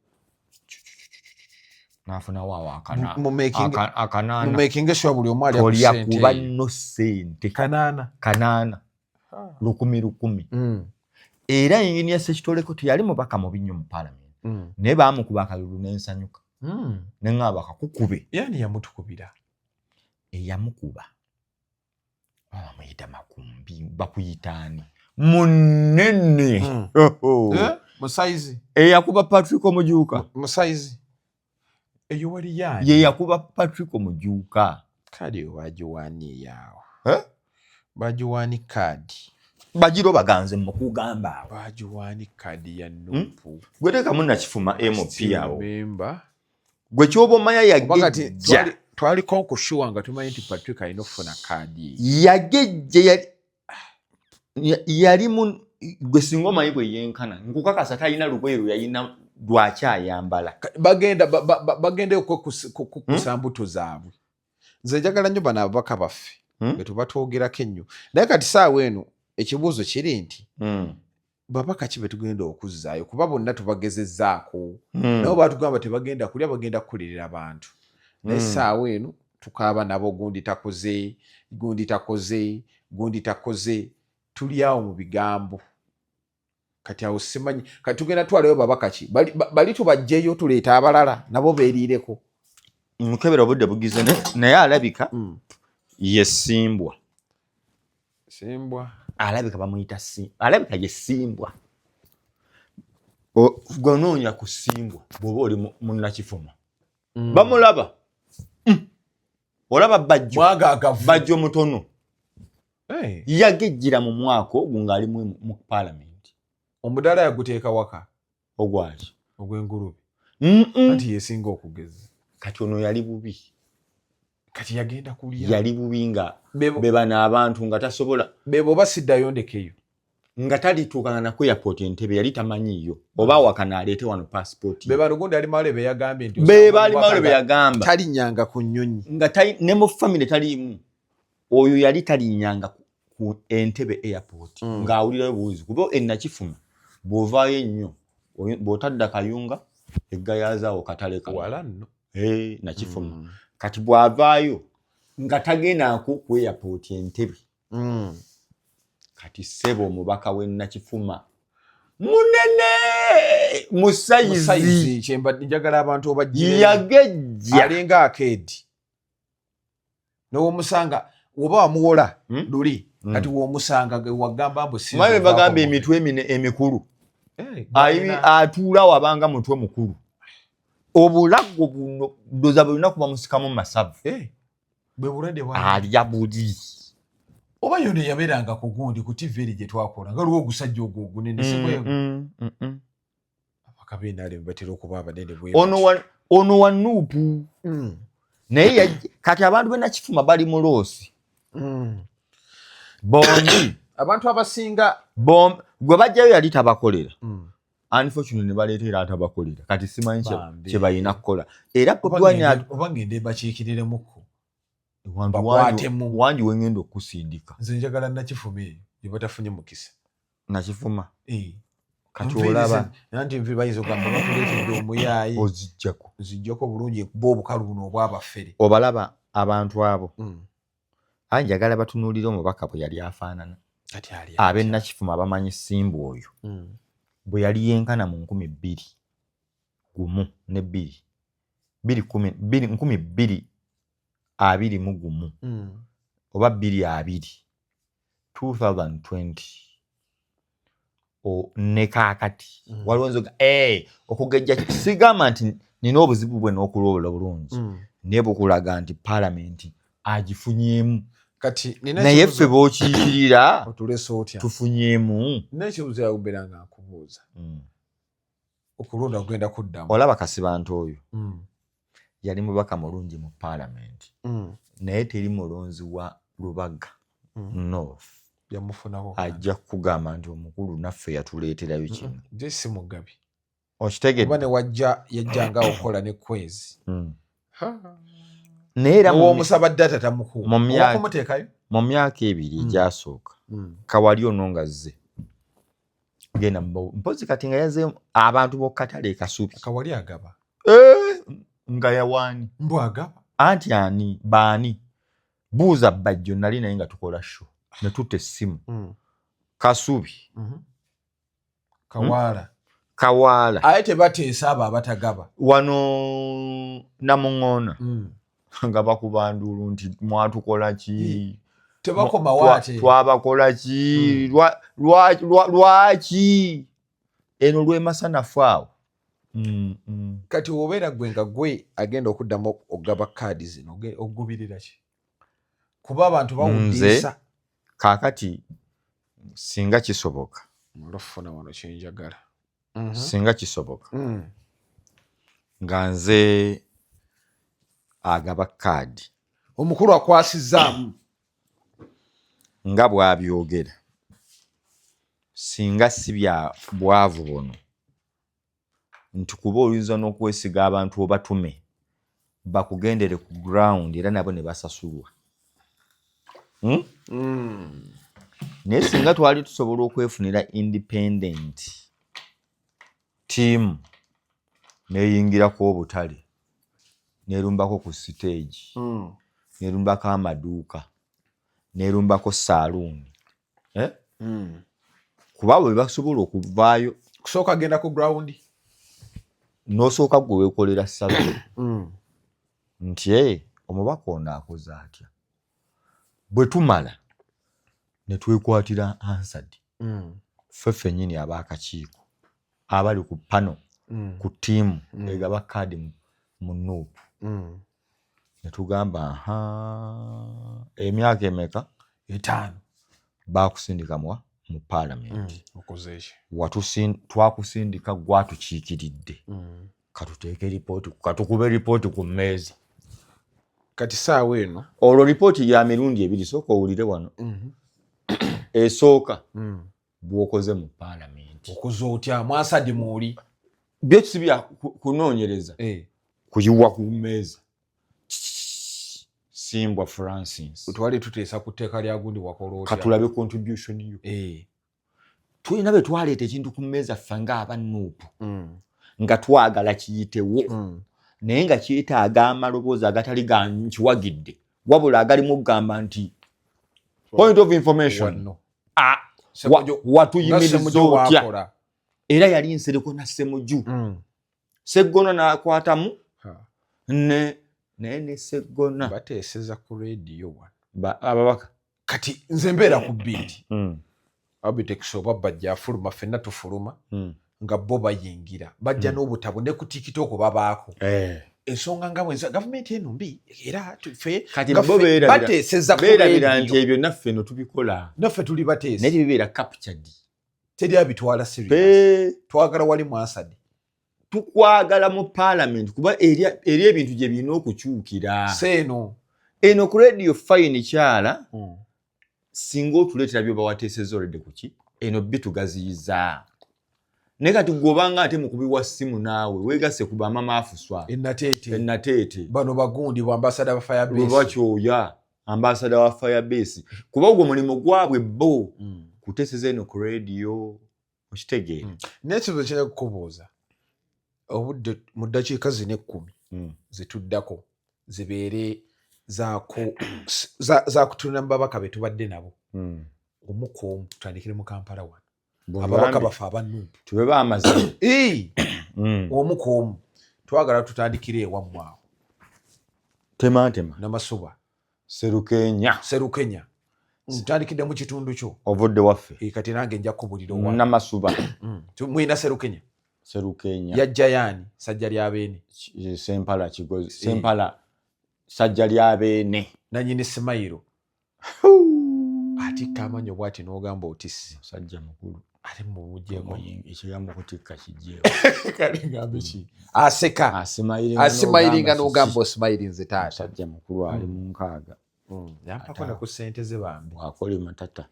n'afunawo awo akanaana.
Mumakinge sure buli omu alya ku
Tolya
ssente
kuba
eyo.
Nno ssente.
Kanaana.
Kanaana, lukumi lukumi. Era Engineer Sekitoleko teyali mubaka mubi nnyo mu paalamenti, naye baamukuba akalulu n'ensanyuka, neŋŋamba bakakukube.
Yani yamutukubira?
Eyamukuba bamuyita Makumbi, bakuyita ani, munene.
Eh? Musayizi.
Eyakuba Patrick Omujuuka.
Musayizi eyo wali yani?
Ye yakuba Patrick Omujuuka.
Kadi eyo bagiwaani eyaawo?
Eh?
Bagiwaani kaadi?
Bagiro baganze mukugamba awo.
Bagiwaani kaadi ya NUP?
Gwe teekamu Nakifuma MP awo.
Remember.
Gwe kyoba omanya,
Kuba kati
yagejja.
Twaliko okushuwa nga tumanyi nti Patrick alina okufuna kaadi eyo.
Yagejja, yali mu gwe singa omanyi bwe yenkana, nkukakasa talina lugoye lwe yalina lwakyayambala.
Bagenda bagenda kukusa mbuto zaabwe. Nze njagala nnyo bano ababaka baffe bwe tuba twogerako ennyo, naye kati saawa eno ekibuuzo kiri nti babaka ki be tugenda okuzzaayo? Kuba bonna tubagezezzaako, nabo batugamba tebagenda kulya, bagenda kukolera abantu, naye saawa eno Tukaaba nabo, gundi takoze, gundi takoze, gundi takoze, tuli awo mu bigambo. Kati awo simanyi kati tugenda twalayo babaka ki, bali tubajjeyo tuleeta abalala nabo beeriireko.
Mukebera obudde bugize, naye alabika ye Simbwa.
Simbwa.
Alabika bamuyita, alabika ye Simbwa. Gwenoonya ku Simbwa bw'oba oli munnakifuma, bamulaba. Olaba Bajjo.
Mwagaagavu.
Bajjo mutono. Yagejjira mu mwaka ogwo ng'ali mu paalamenti.
Omudaala yaguteeka waka.
Ogwaki?
Ogw'engulube.
Mm-mm.
Anti yesinga okugeza.
Kati ono yali bubi.
Kati yagenda kulya.
Yali bubi nga be bano abantu nga tasobola.
Bebo oba siddayo ndekeyo.
Nga talituukana na ku airport Entebe, yali tamanyiiyo oba awakana aleete wano passport.
Be bano gundi ali mawule be yagambye nti
be baali mawule be yagamba
talinnyanga ku nnyonyi.
Nga ne mu family taliimu. Oyo yali talinnyanga ku Entebe airport, ng'awulirayo buwuzi kuba enakifuma bw'ovaayo ennyo, bw'otadda Kayunga eggayazaawo katale kano.
Wala nno.
Eh, Nakifuma. Kati bw'avaayo nga tagendako ku airport Entebe. Kati ssebo, omubaka w'e Nakifuma munene mu size.
Mu size, kyembadde njagala abantu obagire.
Yagejja.
Alinga akeedi nowomusanga oba wamuwola luli. Kati womusanga wagamba mbu si.
Maye bagamba emitwe emikulu. Atuula wabanga mutwe mukulu, obulago buno ndoza buli lunaku bamusikamu masavu.
Bwe bulwadde bwa
alya buli.
Oba yono yabeeranga ku gundi ku TV eri gye twakola nga luwo ogusajja ogwo ogunene, si bwe?
Mm.
Abaka b'NRM batera okuba abanene bwe
Ono
batyo.
Ono wa NUP. Naye kati abantu benakifuma bali mu loss. Bombi.
Abantu abasinga.
Gwe bajjayo yali tabakolera. Unfortunately ne baleeta era atabakolera. Kati simanyi
Bambi.
kye balina kukola era.
Oba
Bobi Wine
oba ngende bakiikiriremuko.
Wangi
Bakwatemu.
Wangi wengenda okukusindika.
Nze njagala Nakifuma eyo gye batafunye mukisa.
Nakifuma. Kati
Nviiri
olaba
anti nviiri bayinza okugamba batuleetedde omuyaayi.
Ozijjako.
Nzijjako bulungi ekuba obukalu buno obwabafere.
Obalaba abantu abo, aye njagala batunuulire omubaka bwe yali afaanana.
Kati ali
Ab'ennakifuma bamanyi Simba oyo bwe yali yenkana mu 2001 ne bbiri bbiri kumi bbiri 2021 oba 2020, 2020 ne kaakati. Waliwo nzoga okugejja, sigamba nti nina obuzibu bwe n'okuloola bulungi, naye bukulaga nti paalamenti agifunyeemu.
Kati nina
Naye
ekibuuzo-
ffe b'okiikirira
Otulese otya?
tufunyeemu?
Nina ekibuuzo yakubeera nga nkubuuza. Okulonda kugenda kuddamu.
Olaba Kasibantu oyo yali mubaka mulungi mu paalamenti, naye teri mulonzi wa Lubaga North
Yamufunako.
ajja kukugamba nti omukulu naffe yatuleeterayo kino.
Nze si mugabi.
Okitegedde?
Oba ne wajja yajjanga okukola ne kwezi.
Naye era
Owomusaba data tamukuwa.
Mu
Okumuteekayo.
Mu myaka 2 egyasooka, kawali ono nga zze genda mpozi kati nga yaze abantu b'okukatale e Kasubi.
Kawali agaba.
Eh, nga yawaani?
Mbu agaba.
Anti ani baani buuza Bajjo, nali naye nga tukola show ne tutta essimu Kasubi.
Kawaala.
Kawaala.
Aye tebateesa abo abatagaba.
Wano Namuŋoona nga bakuba nduulu nti mwatukola ki?
Tebakomawo ate.
Twabakola ki? Lwaki eno lwemasanafu awo?
Kati wobeera gwe nga gwe agenda okuddamu okugaba kaadi zino, ogubirira ki? Kuba abantu bawudiisa.
Kaakati singa kisoboka,
Olufuna wano kyenjagala.
singa kisoboka nga nze agaba kaadi,
Omukulu akwasizaamu.
Nga bw'abyogera, singa si bya bwavu buno nti kuba oyinza n'okwesiga abantu obatume bakugendere ku ground era nabo ne basasulwa, Naye singa twali tusobola okwefunira independent team neyingirako obutale nerumbako ku stage. Nerumbako amaduuka, nerumbako saaluuni, eh? Kuba bwe basobola okuvaayo.
Kusooka genda ku ground.
N'osooka gwe weekolera survey nti, "Eh, omubaka ono akoze atya?" Bwe tumala ne twekwatira Hansard, ffe ffennyini ab'akakiiko abali ku pano, ku ttiimu egaba kaadi mu NUP, ne tugamba, "Aha, emyaka emeka?"
5.
Bakusindika mwa mu paalamenti.
Okoze ki?
Twakusindika, gwatukiikiridde. Katuteeke ripooti, katukube ripooti ku mmeeza.
Kati saawa eno.
Olwo ripooti ya mirundi ebiri. Sooka owulire wano. Esooka, bw'okoze mu paalamenti.
Okoze otya mwasadi mwoli?
Byo si bya kunoonyereza,
Eh.
kuyiwa ku mmeeza. Simbwa Francis,
twali tuteesa ku tteeka lya gundi, wakola otya?
Katulabe contribution yo. Tulina bwe twaleeta ekintu ku mmeeza ffe ng'aba NUP, nga twagala kiyitewo, naye nga kyetaaga amaloboozi agatali ga nkiwagidde, wabula agalimu okugamba nti point of information.
Wano.
Ah,
Ssemuju-
watuyimiriza
nga Ssemuju
otya?
bw'akola.
Era yali Nsereko na Ssemuju. Seggona n'akwatamu. Ne naye ne Seggona
Bateeseza ku rediyo wano.
Ababaka.
Kati nze mbeera ku beat. Abitex oba bajja afuluma, ffenna tufuluma, nga bo bayingira, bajja n'obutabo ne ku TikTok babaako. Ensonga nga bwenza gavumenti eno mbi, era ffe
Kati
nga
bo
ffe bateeseza ku
beerabira nti
rediyo.
Ebyo naffe eno tubikola,
Naffe tuli
naye
bateesa.
tebibeera captured.
Teri abitwala serious. Twagala wali mwasadi.
Tukwagala mu parliament, kuba eri ebintu gye birina okukyukira.
Seeno.
Eno ku radio fine kyala, singa otuleetera byoba wateeseza olredde kuki eno bitugaziyiza. Naye kati gwobanga ate mukubi wa ssimu, naawe weegasse ku bamama afuswa.
Enateete.
Enateete.
Bano bagundi bwambasada ba Firebase.
Lwebakyoya ambasada wa Firebase, kuba ogwo mulimu gwabwe bo kuteeseza eno ku radio, okitegeera?
N'ekibuzo kyenda kukubuuza, obudde mu ddakiika zino 10 zetuddako zibeere zakutunula mu babaka be tubadde nabo omu ku omu. Tutandikire mu Kampala wano, ababaka baffe aba NUP.
Tube bamazima.
Omu ku omu, twagala tutandikire ewammwe awo.
Temantema.
Namasuba.
Serukenya.
Serukenya, ntandikidde mu kitundu kyo.
Ovudde waffe.
Kati nange nja kubulira owa
Namasuba.
Mwina Serukenya.
Serukenya.
Yajja yaani Sajja lyabeene.
Sempala Kigozi, Sempala Sajja lyabeene.
Nanyini simayiro atikka amanyo bwati n'ogamba otisi.
Musajja mukulu.
Ate mumugyeko.
Ekigambo kutikka kijjeewo.
Kale ngambe ki, aseka.
Asimayiringa.
Asimayiringa n'ogamba osimayirinze taata.
Musajja mukulu, ali mu 60.
Yampako ne ku ssente ze bambi.
Bwakola matata.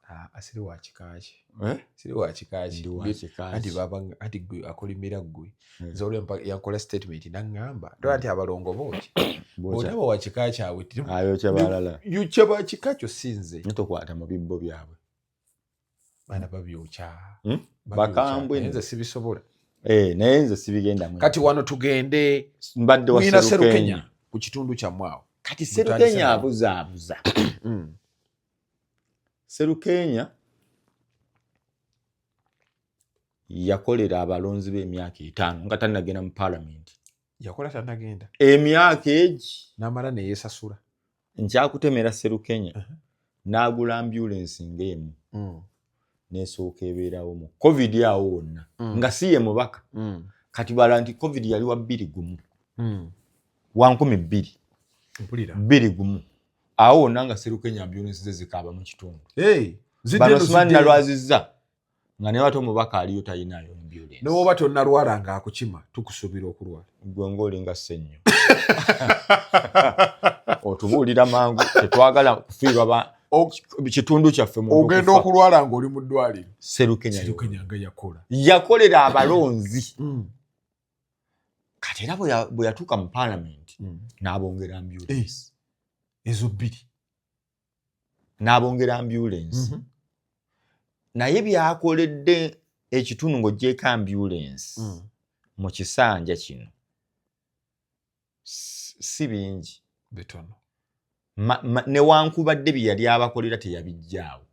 Ah, asiri wa kikaaki.
Eh?
Siri wa kikaaki.
Ndi wa kikaaki.
Anti baba, anti gwe akolimira gwe. Nze olwo yankola statement naŋŋamba tola nti abalongo booki
Bwokya.
bonna wa kika kyabwe.
Ayokya balala.
Yukya ba kika kyo, si nze.
Naye tokwata mu bibbo byabwe.
Baana babyokya. Babyokya.
Bakambwe.
Naye nze sibisobola.
Eh, naye nze sibigendamu.
Kati wano tugende.
Mbadde wa
Mwina
Serukenya.
Serukenya ku kitundu kyammwe awo.
Kati
Mutandise
Serukenya
nawo.
abuzaabuza. Serukenya yakolera abalonzi b'emyaka 5 nga tannagenda mu paalamenti.
Yakola tannagenda.
Emyaka egi.
N'amala neyeesasula.
Nkyakutemera Serukenya n'agula ambulensi ng'emu, n'esooka ebeerawo mu COVID awo wonna, nga si ye mubaka. Kati bala nti COVID yali wa 21, wa 2000
Mpulira.
21 awo wonna nga Serukenya ambulensi ze zikaaba mu kitundu.
Hey,
Bano simanyi nalwazizza nga naye ate omubaka aliyo talinayo ambulensi.
Newoba tonnalwala ng'akukima, tukusuubira okulwala.
Gwe ng'olinga sennyo, otubuulira mangu, tetwagala kufiirwa ba kitundu kyaffe muntu
Ogenda
kufa.
okulwala ng'oli mu ddwaliro.
Serukenya
Serukenya nga yakola.
Yakolera abalonzi. Kati era bwe yatuuka mu paalamenti n'abongera ambulensi.
Ezo bbiri.
N'abongera ambulensi, naye byakoledde ekitundu ng'oggyeko ambulensi mu kisanja kino si bingi.
Bitono.
Newankubadde bye yali abakolera teyabijjaawo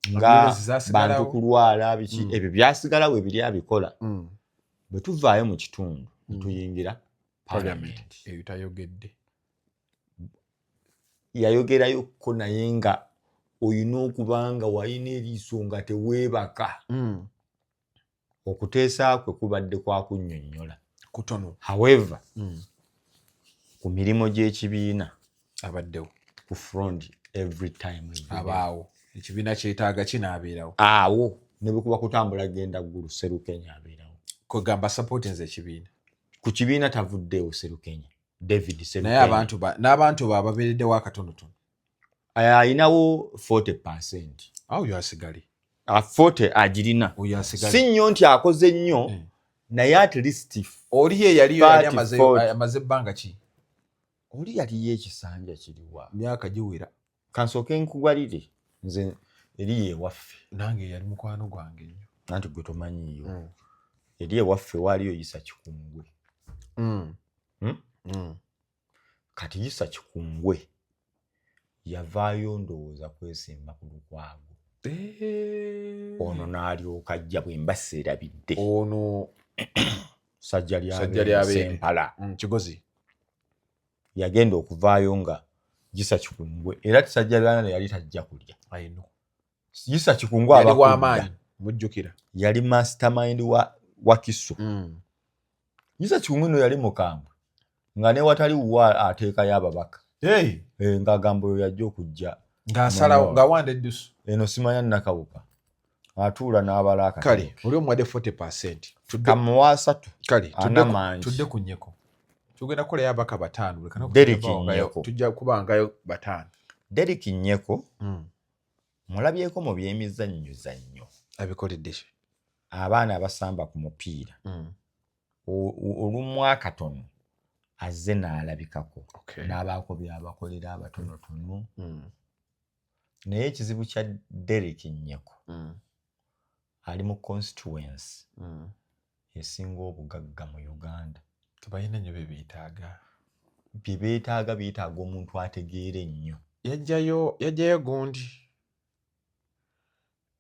nga
Ambulance zasigalawo.
Bantu kulwala biki, ebyo byasigalawo, ebiri abikola. Bwe tuvaayo mu kitundu ne tuyingira
Parliament.
parliament,
Eyo tayogedde.
Yayogerayokko, naye nga olina okuba nga walina eriiso nga teweebaka. Okuteesa kwe kubadde kwa kunnyonnyola.
Kutono.
However, ku mirimu gy'ekibiina
abaddewo
ku front every time, every day.
Abaawo, ekibiina kyetaaga kinaabeerawo.
Awo ne bwe kuba kutambula genda Ggulu, Serukenya abeerawo.
Kwegamba supportinze ekibiina.
Ku kibiina tavuddeewo, Serukenya David
Naye
Serukenya.
Abantu n'abantu ba babeereddewo akatonotono.
Ayinawo 40%.
Awo oyo asigale.
40 agirina.
Oyo asigale.
Si nnyo nti akoze nnyo, naye at least
Oli ye yaliyo yali
30, 40.
Amaze ebbanga ki?
Oli yaliyo ekisanja kiriwa?
Myaka giwera.
Kansooke nkubalire, nze eri ewaffe.
Nange yali mukwano gwange nnyo.
Anti gwe tomanyiiyo. Eri ewaffe waaliyo Isa Kikungwe. Hmm?
Mm.
Kati Isa Kikungwe yavaayo, ndowooza kwesimba ku Lukwago. Ono n'alyoka ajja, bwe mba seerabidde.
Ono
Sajja
Sajja
Lyabeene.
Lyabeene.
Sempala.
Kigozi.
Yagenda okuvaayo nga Isa Kikungwe era Sajja Lyabeene yali tajja kulya.
I know.
Isa Kikungwe
Yali
abakudda.
w'amaanyi, mujjukira.
Yali mastermind wa Kiso. Isa Kikungwe no yali mukambwe nga newatali wuwa ateekayo ababaka.
Hey.
Eh, ng'agamba oyo yajja okujja
Ng'asalawo.
Muno.
Ng'awanda eddusu.
Eno simanya Nakawuka atuula n'abala
Kale
akatabo.
oli omuwadde 40%. Tudde
Kamuwa 30.
Kale
Ana
tudde
mangi.
Tudde ku Nyeko. Tugenda kukolayo abaka bataano. Leka
Derrick Nyeko.
Tujja kubangayo bataano.
Derrick Nyeko mulabyeko mu byemizannyozannyo.
Abikoledde ki?
Abaana abasamba ku mupiira. Olumu akatono azze n'alabikako n'abaako byabakolera abatonotono. Naye ekizibu kya Derrick Nyeko, ali mu constituency esinga obugagga mu Uganda.
Tebalina nnyo bye beetaaga.
Bye beetaaga, beetaaga omuntu ategeera ennyo.
Yajjayo gundi,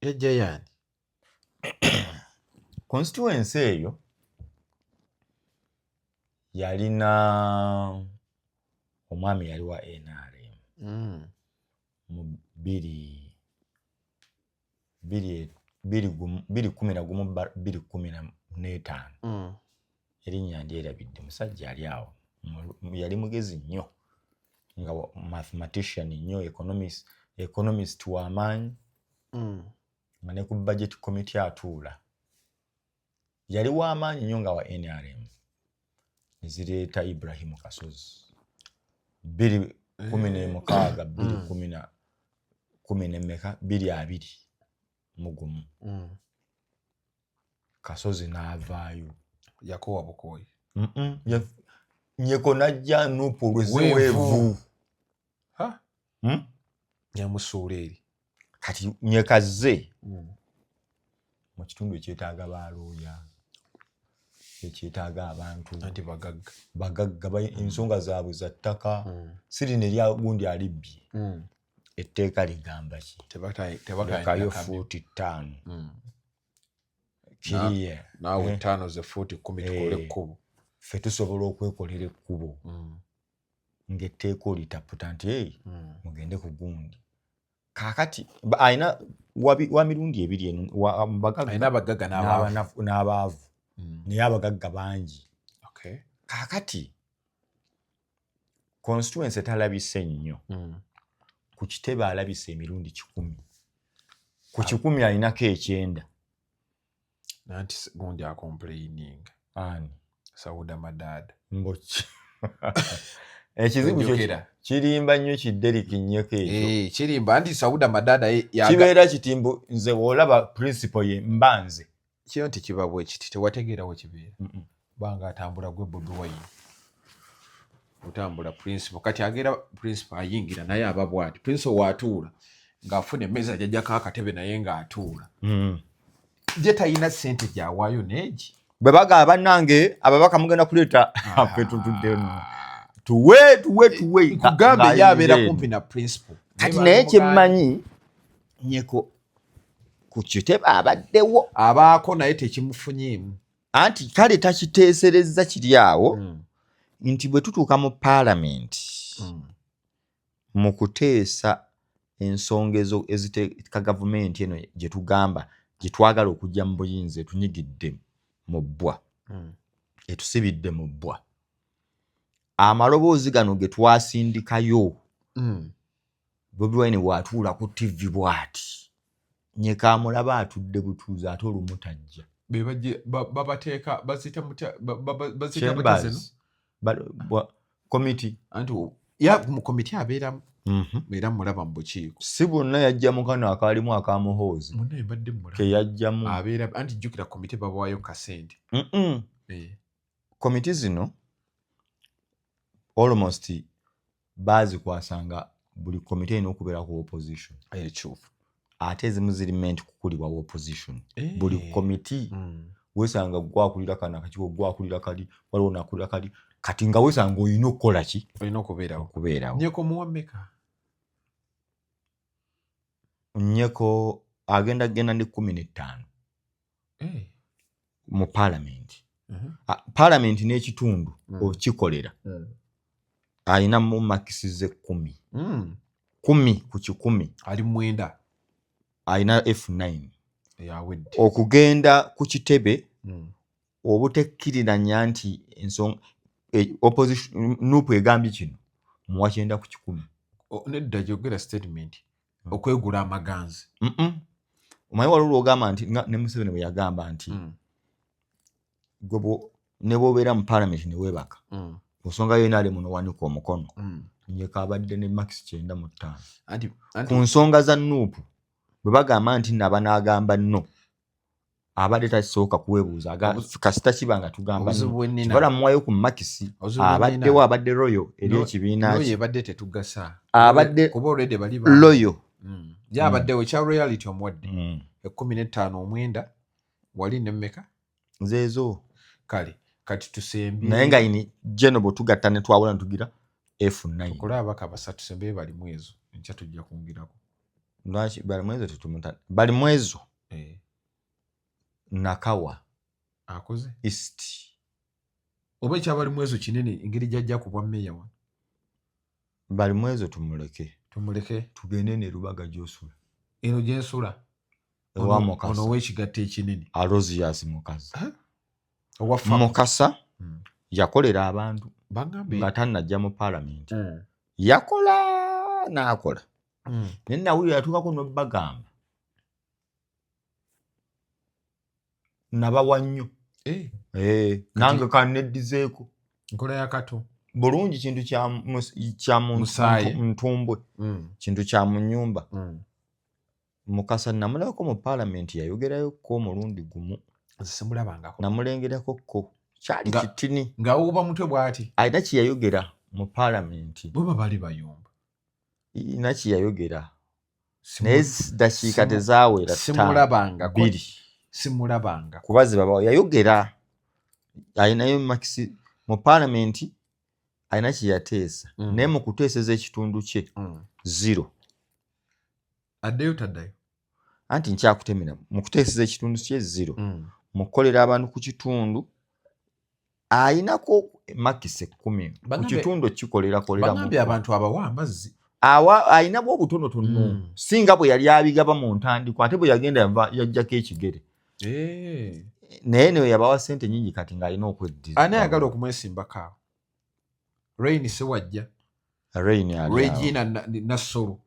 yajjayo ani?
Constituency eyo yalina omwami yali wa NRM mu 2011 2015. Erinnya ndyerabidde. Musajja ali awo yali mugezi nnyo, nga mathematician nnyo, economist w'amaanyi, nga ne ku budget committee atuula. Yali w'amaanyi nnyo nga wa NRM. Nezireeta Ibrahimu Kasozi 2016, bbiri kumi na kumi n'emmeka, 2021. Kasozi n'avaayo.
Yakowa bukooyi.
Mm-mm, Nyeko najja NUP
Weevu.
olweziweevu.
Ha?
Hmm?
Yamusuula eri.
Kati Nyekazze mu kitundu ekyetaaga balooya, ekyetaaga abantu
Anti bagagga.
Bagagga, ensonga zaabwe za ttaka. Sirina erya gundi alibbye, etteeka ligamba ki? Lekayo fuuti 5 kiriye.
Naawe
Eh.
5 ze fuuti 10, tukole
Eh.
ekkubo.
Ffe tusobola okwekolera ekkubo ng'etteeka olitaputa nti ei, mugende ku gundi. Kaakati alina wa mirundi ebiri eno mu bagagga
Alina abagagga n'abaavu.
N'abaavu, naye abagagga bangi. Kaakati constituency talabise nnyo. Ku kitebe alabise emirundi 100, ku 100 alinako 90.
Nanti gundi acomplaininga.
Ani?
Sauda Madaada.
Mboki ekizibu kyo
Ojjukira.
Kirimba nnyo ki Derrick Nyeko ekyo.
Eh, kirimba nti Sauda Madaada
Kibeera kitimbo. Nze bw'olaba principle ye mba nze.
Kyo nti kiba bwe kiti, tewategeera we kibeera banga atambula gwe Bobi Wine otambula principal. Kati agera principal ayingira naye aba bwati, principal waatuula ng'afuna emmeeza jajjako akatebe naye ng'atuula ye talina ssente gyawaayo neegi.
Bwe bagamba, bannange ababaka mugenda kuleeta, ffe tutudde eno. Tuwe tuwe tuwe.
Nkugambe ye abeera kumpi na principal.
Kati naye kyemmanyi, Nyeko ku kitebe abaddewo.
Abaako, naye tekimufunyeemu.
Anti kale takiteeserezza kiri awo nti bwe tutuuka mu paalamenti mu kuteesa ensonga ezo eziteeka gavumenti eno gye tugamba gye twagala okujja mu buyinza, etunyigidde mu bbwa, etusibidde mu bbwa, amaloboozi gano ge twasindikayo, Bobi Wine bw'atuula ku TV bw'ati, Nyeka amulaba atudde butuuzi, ate olumu tajja.
Be babateeka, baziyita mutya, baziyita batya zino?
Chambers. Committee.
Anti ya mu komiti abeeramu era mulaba mu bukiiko.
Si bonna, yajjamu kano akaalimu aka Muhoozi.
Munnaye mbadde mulaba.
Ke yajjamu.
Abeera, anti jjukira komiti babawaayo kasente.
Komiti zino almost baazikwasanga buli komiti erina okubeera ku opposition.
Ekituufu.
Ate ezimu ziri meant kukulibwa opposition buli komiti. Weesanga gwakulira kano akakiiko, gwakulira kali, waliwo nakulira kali, kati nga weesanga olina okukola ki?
Olina okubeerawo.
Okubeerawo.
Nyeko muwa mmeka?
Nyeko agenda genda ndi 15 mu paalamenti. Paalamenti n'ekitundu okikolera alina mu marks ze 10. 10%.
Ali 9.
Alina F9.
Yawedde.
Okugenda ku kitebe obutekkiriranya nti ensonga opposition NUP egambye kino, muwa 90%.
Nedda, gyogera statement okwegula amaganzi.
Omanyi waliwo lwogamba nti ne Museveni bwe yagamba nti gwe ne bw'obeera mu paalamenti ne weebaka ku nsonga yona munowanika omukono. Nyeka abadde ne marks 95.
Anti
Ku nsonga za NUP bwe bagamba nti naba n'agamba no, abadde tasooka kuweebuuza kasita kiba nga tugamba
Obuzibu
no.
bwe nnina
Kibala muwayo ku marks.
Obuzibu bwe
Abaddewo,
nnina.
abadde loyal eri ekibiina
Noyo
kye.
ebadde tetugasa.
Abadde
Kuba already bali
loyal.
Ye abaddewo ekya royalty omuwadde 15, 9 wali nemmeka?
Nzeezo.
Kale kati tusembye.
Naye nga ini geno bwe tugatta ne twawula ne tugira F9.
Tukole abaka basatu, tusembye bali mu ezo, enkya tujja kwongerako.
Lwaki Balimwezo tetumuta? Balimwezo Nakawa
Akoze
East.
Oba ekyabali mu ezo kinene, engeri gyajja ku bwa mmeeya wano.
Balimwezo tumuleke.
Tumuleke.
Tugende ne Lubaga gy'osula.
Eno gyensula?
Ewa
Ono
Mukasa.
Ow'ekigatto ekinene.
Alozias Mukasa.
Owa FACO.
Mukasa yakolera abantu
Baŋŋambe
nga tannajja mu paalamenti. Yakola n'akola, naye nawulira yatuukako n'obbagamba nabawa nnyo. Eh, nange kaneddizeeko.
Nkola ya Kato.
Bulungi, kintu kya
Musaayi.
ntumbwe, kintu kya mu nnyumba. Mukasa namulabako mu paalamenti, yayogerayokko omulundi gumu.
Nze simulabangako.
Namulengerako ko kyali kitini.
Ng'awuuba mutwe bw'ati.
Alina kyeyayogera mu paalamenti.
Bwe bali bayomba.
Ina kyeyayogera, naye dakiika tezaawera ttaano,
Simulabangako.
bbiri.
Simulabangako.
Kuba zibabawo yayogera, alinayo marks mu paalamenti, alina kyeyateesa, naye mu kuteeseza ekitundu kye zero.
Addeyo taddayo?
Anti nkyakutemera, mu kuteeseza ekitundu kye zero, mu kukolera abantu ku kitundu ayinako marks 10 ku kitundu okikolerakolera.
Bagambye abantu abawa amazzi.
Awa ayinabwo obutonotono, singa bwe yali abigaba mu ntandikwa, ate bwe yagenda yajjako ekigere. Naye newe yabawa sente nyingi, kati ng'alina okweddiza.
Ani ayagala okumwesimbako awo? Rain Sewajja.
Rain ali awo.
Regina Nassolo.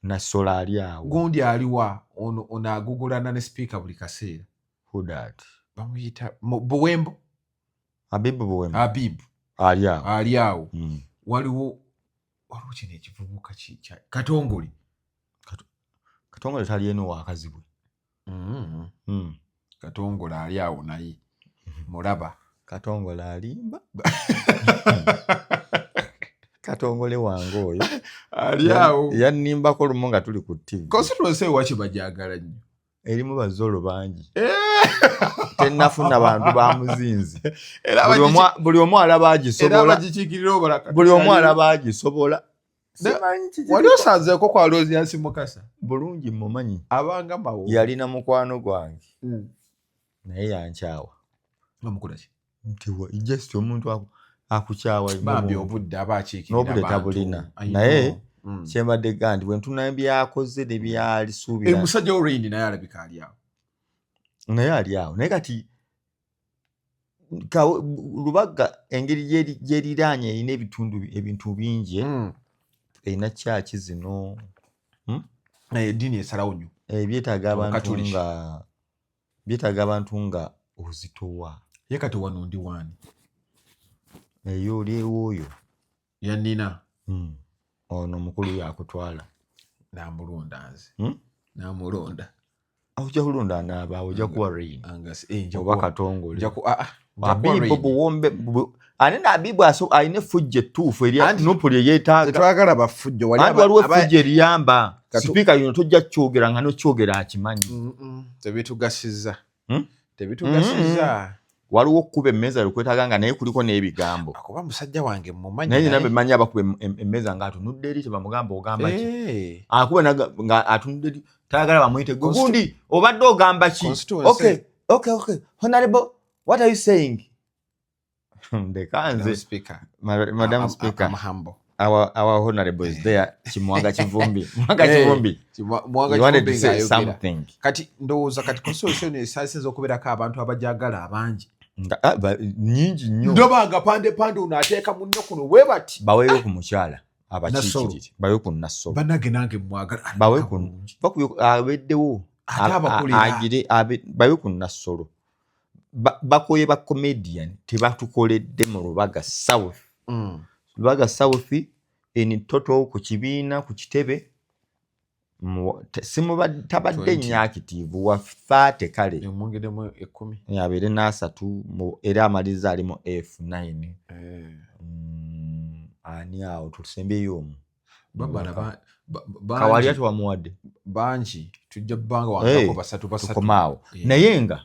Nassolo ali awo.
Gundi aliwa ono, ono agugulana ne sipiika buli kaseera?
Who that?
Bamuyita Buwembo.
Abibu Buwembo.
Abibu.
Ali awo.
Ali awo. Waliwo kino ekivubuka Katongole.
Katongole tali eno wakazibwe.
Katongole ali awo naye mulaba.
Katongole alimba, Katongole wange oyo.
Ali awo.
Yannimbako lumu nga tuli ku TV.
Constituency ewaki bajagala nnyo.
Erimu bazolo bangi, tenafuna bantu bamuzinzi. Buli omu alaba agisobola, buli omu alaba agisobola.
Wali osanzeeko kwa Aloysius Mukasa?
Bulungi mumanyi.
Abanga mawo.
Yalina mukwano gwange, naye yankyawa.
Bamukolaki?
Nti just omuntu akukyawa.
Bambi, obudde aba akiikirira.
N'obudde tabulina, naye kyembadde ga nti bwentuna byakoze ne byalisuubira.
Musajja Olreini naye alabika ali awo.
Naye ali awo, naye kati Lubaga engeri gyeriraanye erina ebitundu, ebintu bingi, erina kyaki zino.
Naye eddiini esalawo nnyo.
Byetaaga abantu nga byetaaga abantu nga ozitowa.
Ye kati wano ndi waani?
Eyo oli ewooyo.
Yannina.
Ono mukulu yakutwala.
Namulonda nze. Namulonda.
Ojja kulonda anaabaawo, ojja kuwa Rain oba Katongole. Abibu buwombe ane Nabibu alina effujjo ettuufu erya NUP lye yeetaaga.
Tetwagala bafujjo.
Waliwo effujjo eriyamba sipiika. Lino tojja kyogera nga nokyogera akimanyi.
Tebitugasizza, tebitugasizza.
Waliwo okkuba emmeeza lwekwetaaga nga naye kuliko n'ebigambo.
Akuba musajja wange mumanyi.
Naye nina bemanyi abakuba emmeeza ng'atunudde eri, tebamugamba ogamba ki, akuba nga atunudde eri, tayagala bamuyite gwe gundi obadde ogamba ki. Okay, honorable, what are you saying? Ndeka nze, Madam Speaker, our honorable is there, Kimwanga Kivumbi, Mwanga Kivumbi. You wanted to say something.
Kati ndowooza kati constitution esasinza okubeerako abantu abajagala abangi.
Nyingi nnyo.
Ndobanga pande pande ono ateeka munne kuno bwe bati.
Baweeyo ku mukyala abakiikirire, baweeyo ku Nassolo.
Bannange, nange mwagala.
Baweeyo abeddewo agire, baweeyo ku Nassolo. Bakoye ba comedian tebatukoledde mu Lubaga South. Lubaga South in total ku kibiina, ku kitebe tabadde nnyo active wa 30 kale abeere n'asatu era amaliriza ali mu F9. Ani awo tusembeyo omu? Kawalya tewamuwadde.
Bangi, tujja bbanga wangako basatu basatu.
Tukomaawo. Naye nga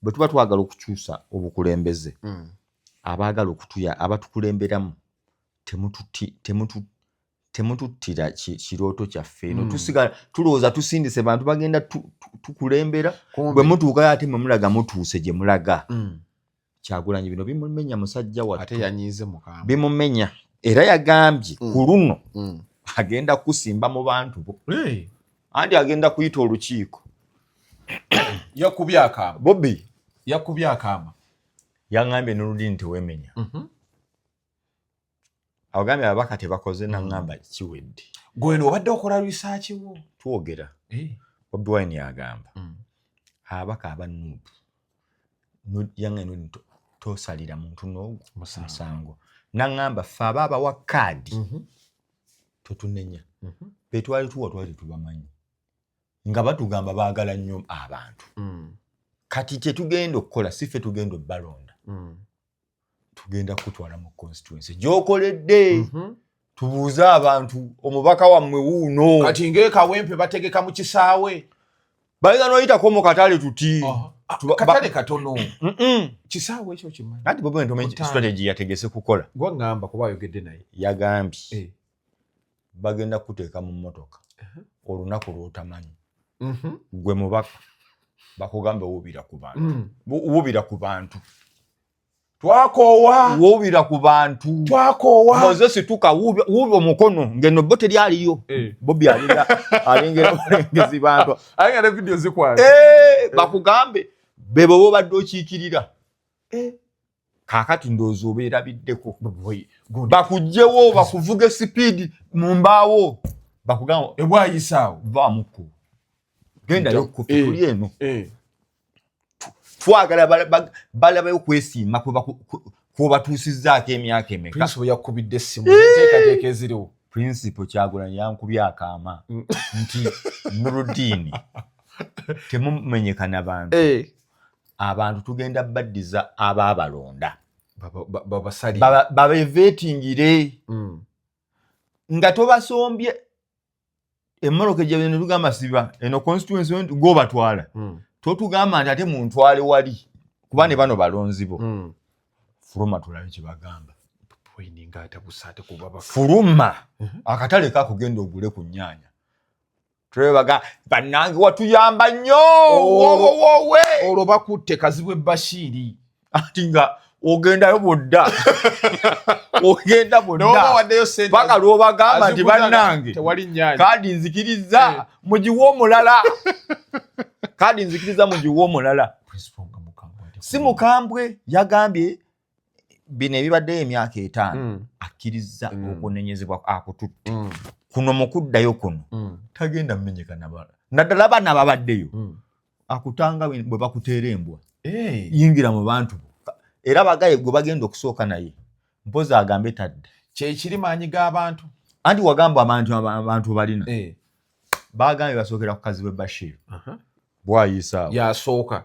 bwe tuba twagala okukyusa obukulembeze, abaagala okutuya abatukulemberamu, temututtira kirooto kyaffe eno. Tusigala tulowooza tusindise bantu bagenda tukulembera, bwe mutuukayo ate mwe mulaga mutuuse gye mulaga. Kyagulanyi bino bimumenya musajja wattu, bimumenya, era yagambye ku luno agenda kusimba mu bantu bo, anti agenda kuyita olukiiko.
Yakubye akaama.
Bobi.
Yakubye akaama.
Yaŋŋambye n'olulimi tewemenya. Abagambye ababaka tebakoze, naŋŋamba kiwedde.
Gweno obadde okola research wo.
Twogera. Bobi Wine yagamba ababaka aba NUP, yaŋŋambye tosalira muntu n'ogwo musango, naŋŋamba ffe aba abawa kaadi totunenya, betwali tuwa twali tubamanyi nga batugamba baagala nnyo abantu. Kati kyetugenda okukola, si ffe tugenda obbalonda, tugenda kutwala mu constituency gy'okoledde, tubuuze abantu omubaka wammwe wuuno.
Kati ng'ekawempe bategeka mu kisaawe.
Bayinza n'oyitako mu katale tuti.
Katale katono, kisaawe ekyo kimanyi.
Anti bobi ntomanyi strategy yategese kukola.
Gwaŋŋamba kuba ayogedde naye.
Yagambye bagenda kuteeka mu mmotoka olunaku lw'otamanyi, gwe mubaka, bakugambe wuubira ku bantu, wuubira ku bantu.
Twakoowa.
Wuubira ku bantu.
Twakoowa.
Moses tuka wuuba omukono ngeno bo teryaliyo. Bobi alinga alengera bulengezi bantu.
Ayenga ne video zikwata.
Bakugambe bebo bobadde okiikirira. Kaakati ndowooza obeerabiddeko, bakugjewo bakuvuga sipiidi mu mbaawo, bakugamba
ebwayisaawo.
Vaamuko, gendayo kufe, tuli eno. Twagala balabayo kwesiima kwebatuusizzaako emyaka emeka.
Principal yakubidde essimu, enteekateeka eziriwo.
Principal Kyagulanyi yankubye akaama nti Nurudini temumenyekana bantu, abantu tugenda baddiza abaabalonda.
Babasalire.
Babeveetingire nga tobasombye. Emmotoka ejja ne tugamba siba eno constituency gwobatwala. Totugamba nti ate muntwale wali, kuba ne bano balonzi bo. Fuluma tulabe kye bagamba.
Wine atabuse ate ku babaka.
Fuluma akatale kakugenda ogule ku nnyaanya, tulebaga bannange watuyamba nnyo. Wowowowe.
Olwo bakutte Kazibwe Bashiiri.
Ati nga ogendayo bwodda, ogenda
noba
bwodda
waddeyo sente
paka lwobagamba nti
azikuzaga,
bannange
tewali nnyaanya.
Kaadi nzikiriza mugiwe omulala, kaadi nzikiriza mugiwe omulala.
Principal nga mukambwe ate.
Si mukambwe, yagambye bino ebibaddeyo emyaka 5 akkiriza okunenyezebwa akututte kuno mu kuddayo kuno tagenda mumenyeka nabala, naddala baana ababaddeyo akutanga bwe bakuteera embwa. Yingira mu bantu bo, era bagaye gwe bagenda okusooka naye mpozi agambe tadda.
Kyekiri maanyi g'abantu.
Anti wagamba abantu balina bagambye basookera ku Kazibwe Bashir bwayisaawo.
Yasooka.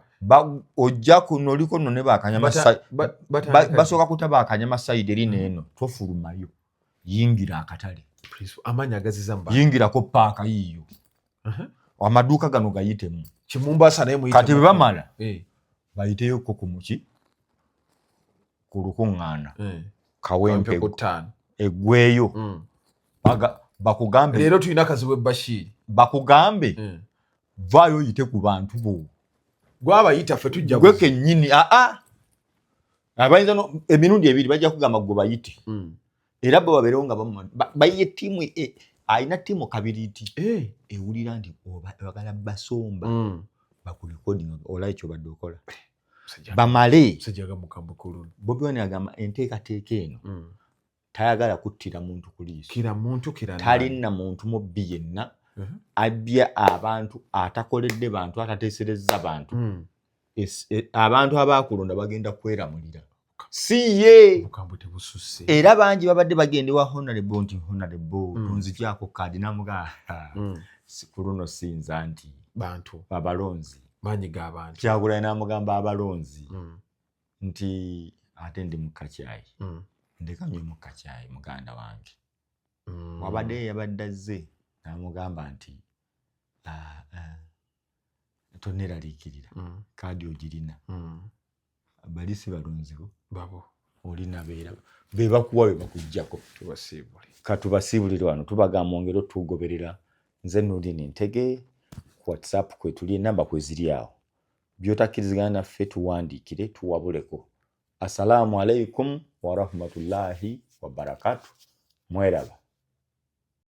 Ojja kuno oliko nno ne bakanyama
Batandika
basooka kuta bakanyama side eri neeno, tofulumayo, yingira akatale.
Principal, amaanyi agaziza mu bantu.
Yingirako paaka yiiyo, amaduuka gano gayitemu.
Kimumbasa naye muyite.
Kati bwe bamala bayiteyoko ku muki ku lukuŋŋaana
Kawempe
Kawempe
ku 5.
Eggweeyo. Bakugambe
Leero tulina Kazibwe Bashiiri.
Bakugambe vaayo oyite ku bantu bo.
Gwabayita, ffe tujja.
Gwe kennyini aa abayinza emirundi ebiri bajja kugamba gwe bayite. Era bo babeerewo nga bayiye ttiimu alina ttiimu kabiriiti ewulira nti oyagala basomba bakurecording olayi kyobadde okola bamale.
Musajja nga mukambwe ku luno.
Bobi Wine agamba enteekateeka eno tayagala kuttira muntu ku liiso.
Kira muntu kira.
Talina muntu mubbi yenna abbye abantu, atakoledde bantu, atateeserezza bantu. Abantu abakulonda bagenda kweramulira, si ye.
Obukambwe tebususse.
Era bangi babadde bagenda ewa honorable nti honorable tunzigyako kaadi, namugaa ku luno sinza nti
bantu
abalonzi.
Maanyi g'abantu.
Kyagulanyi n'amugamba abalonzi nti ate ndi mukakyayi ndeka nywe mukakyayi muganda wange. Wabadde yabadde azze n'amugamba nti "Ah, ah, toneraliikirira, kaadi ogirina." Bali si balonzi bo.
Babo.
Olina beera be bakuwa be bakuggyako.
Tubasiibule.
Katubasiibulire wano, tubagamba ongera otugoberera. Nze Nurdin Ntege, ku WhatsApp kwetuli, enamba kweziri awo. Byotakkirizigana naffe tuwandiikire tuwabuleko. Assalaamu alaikum warahmatullahi wabarakatu. Mweraba.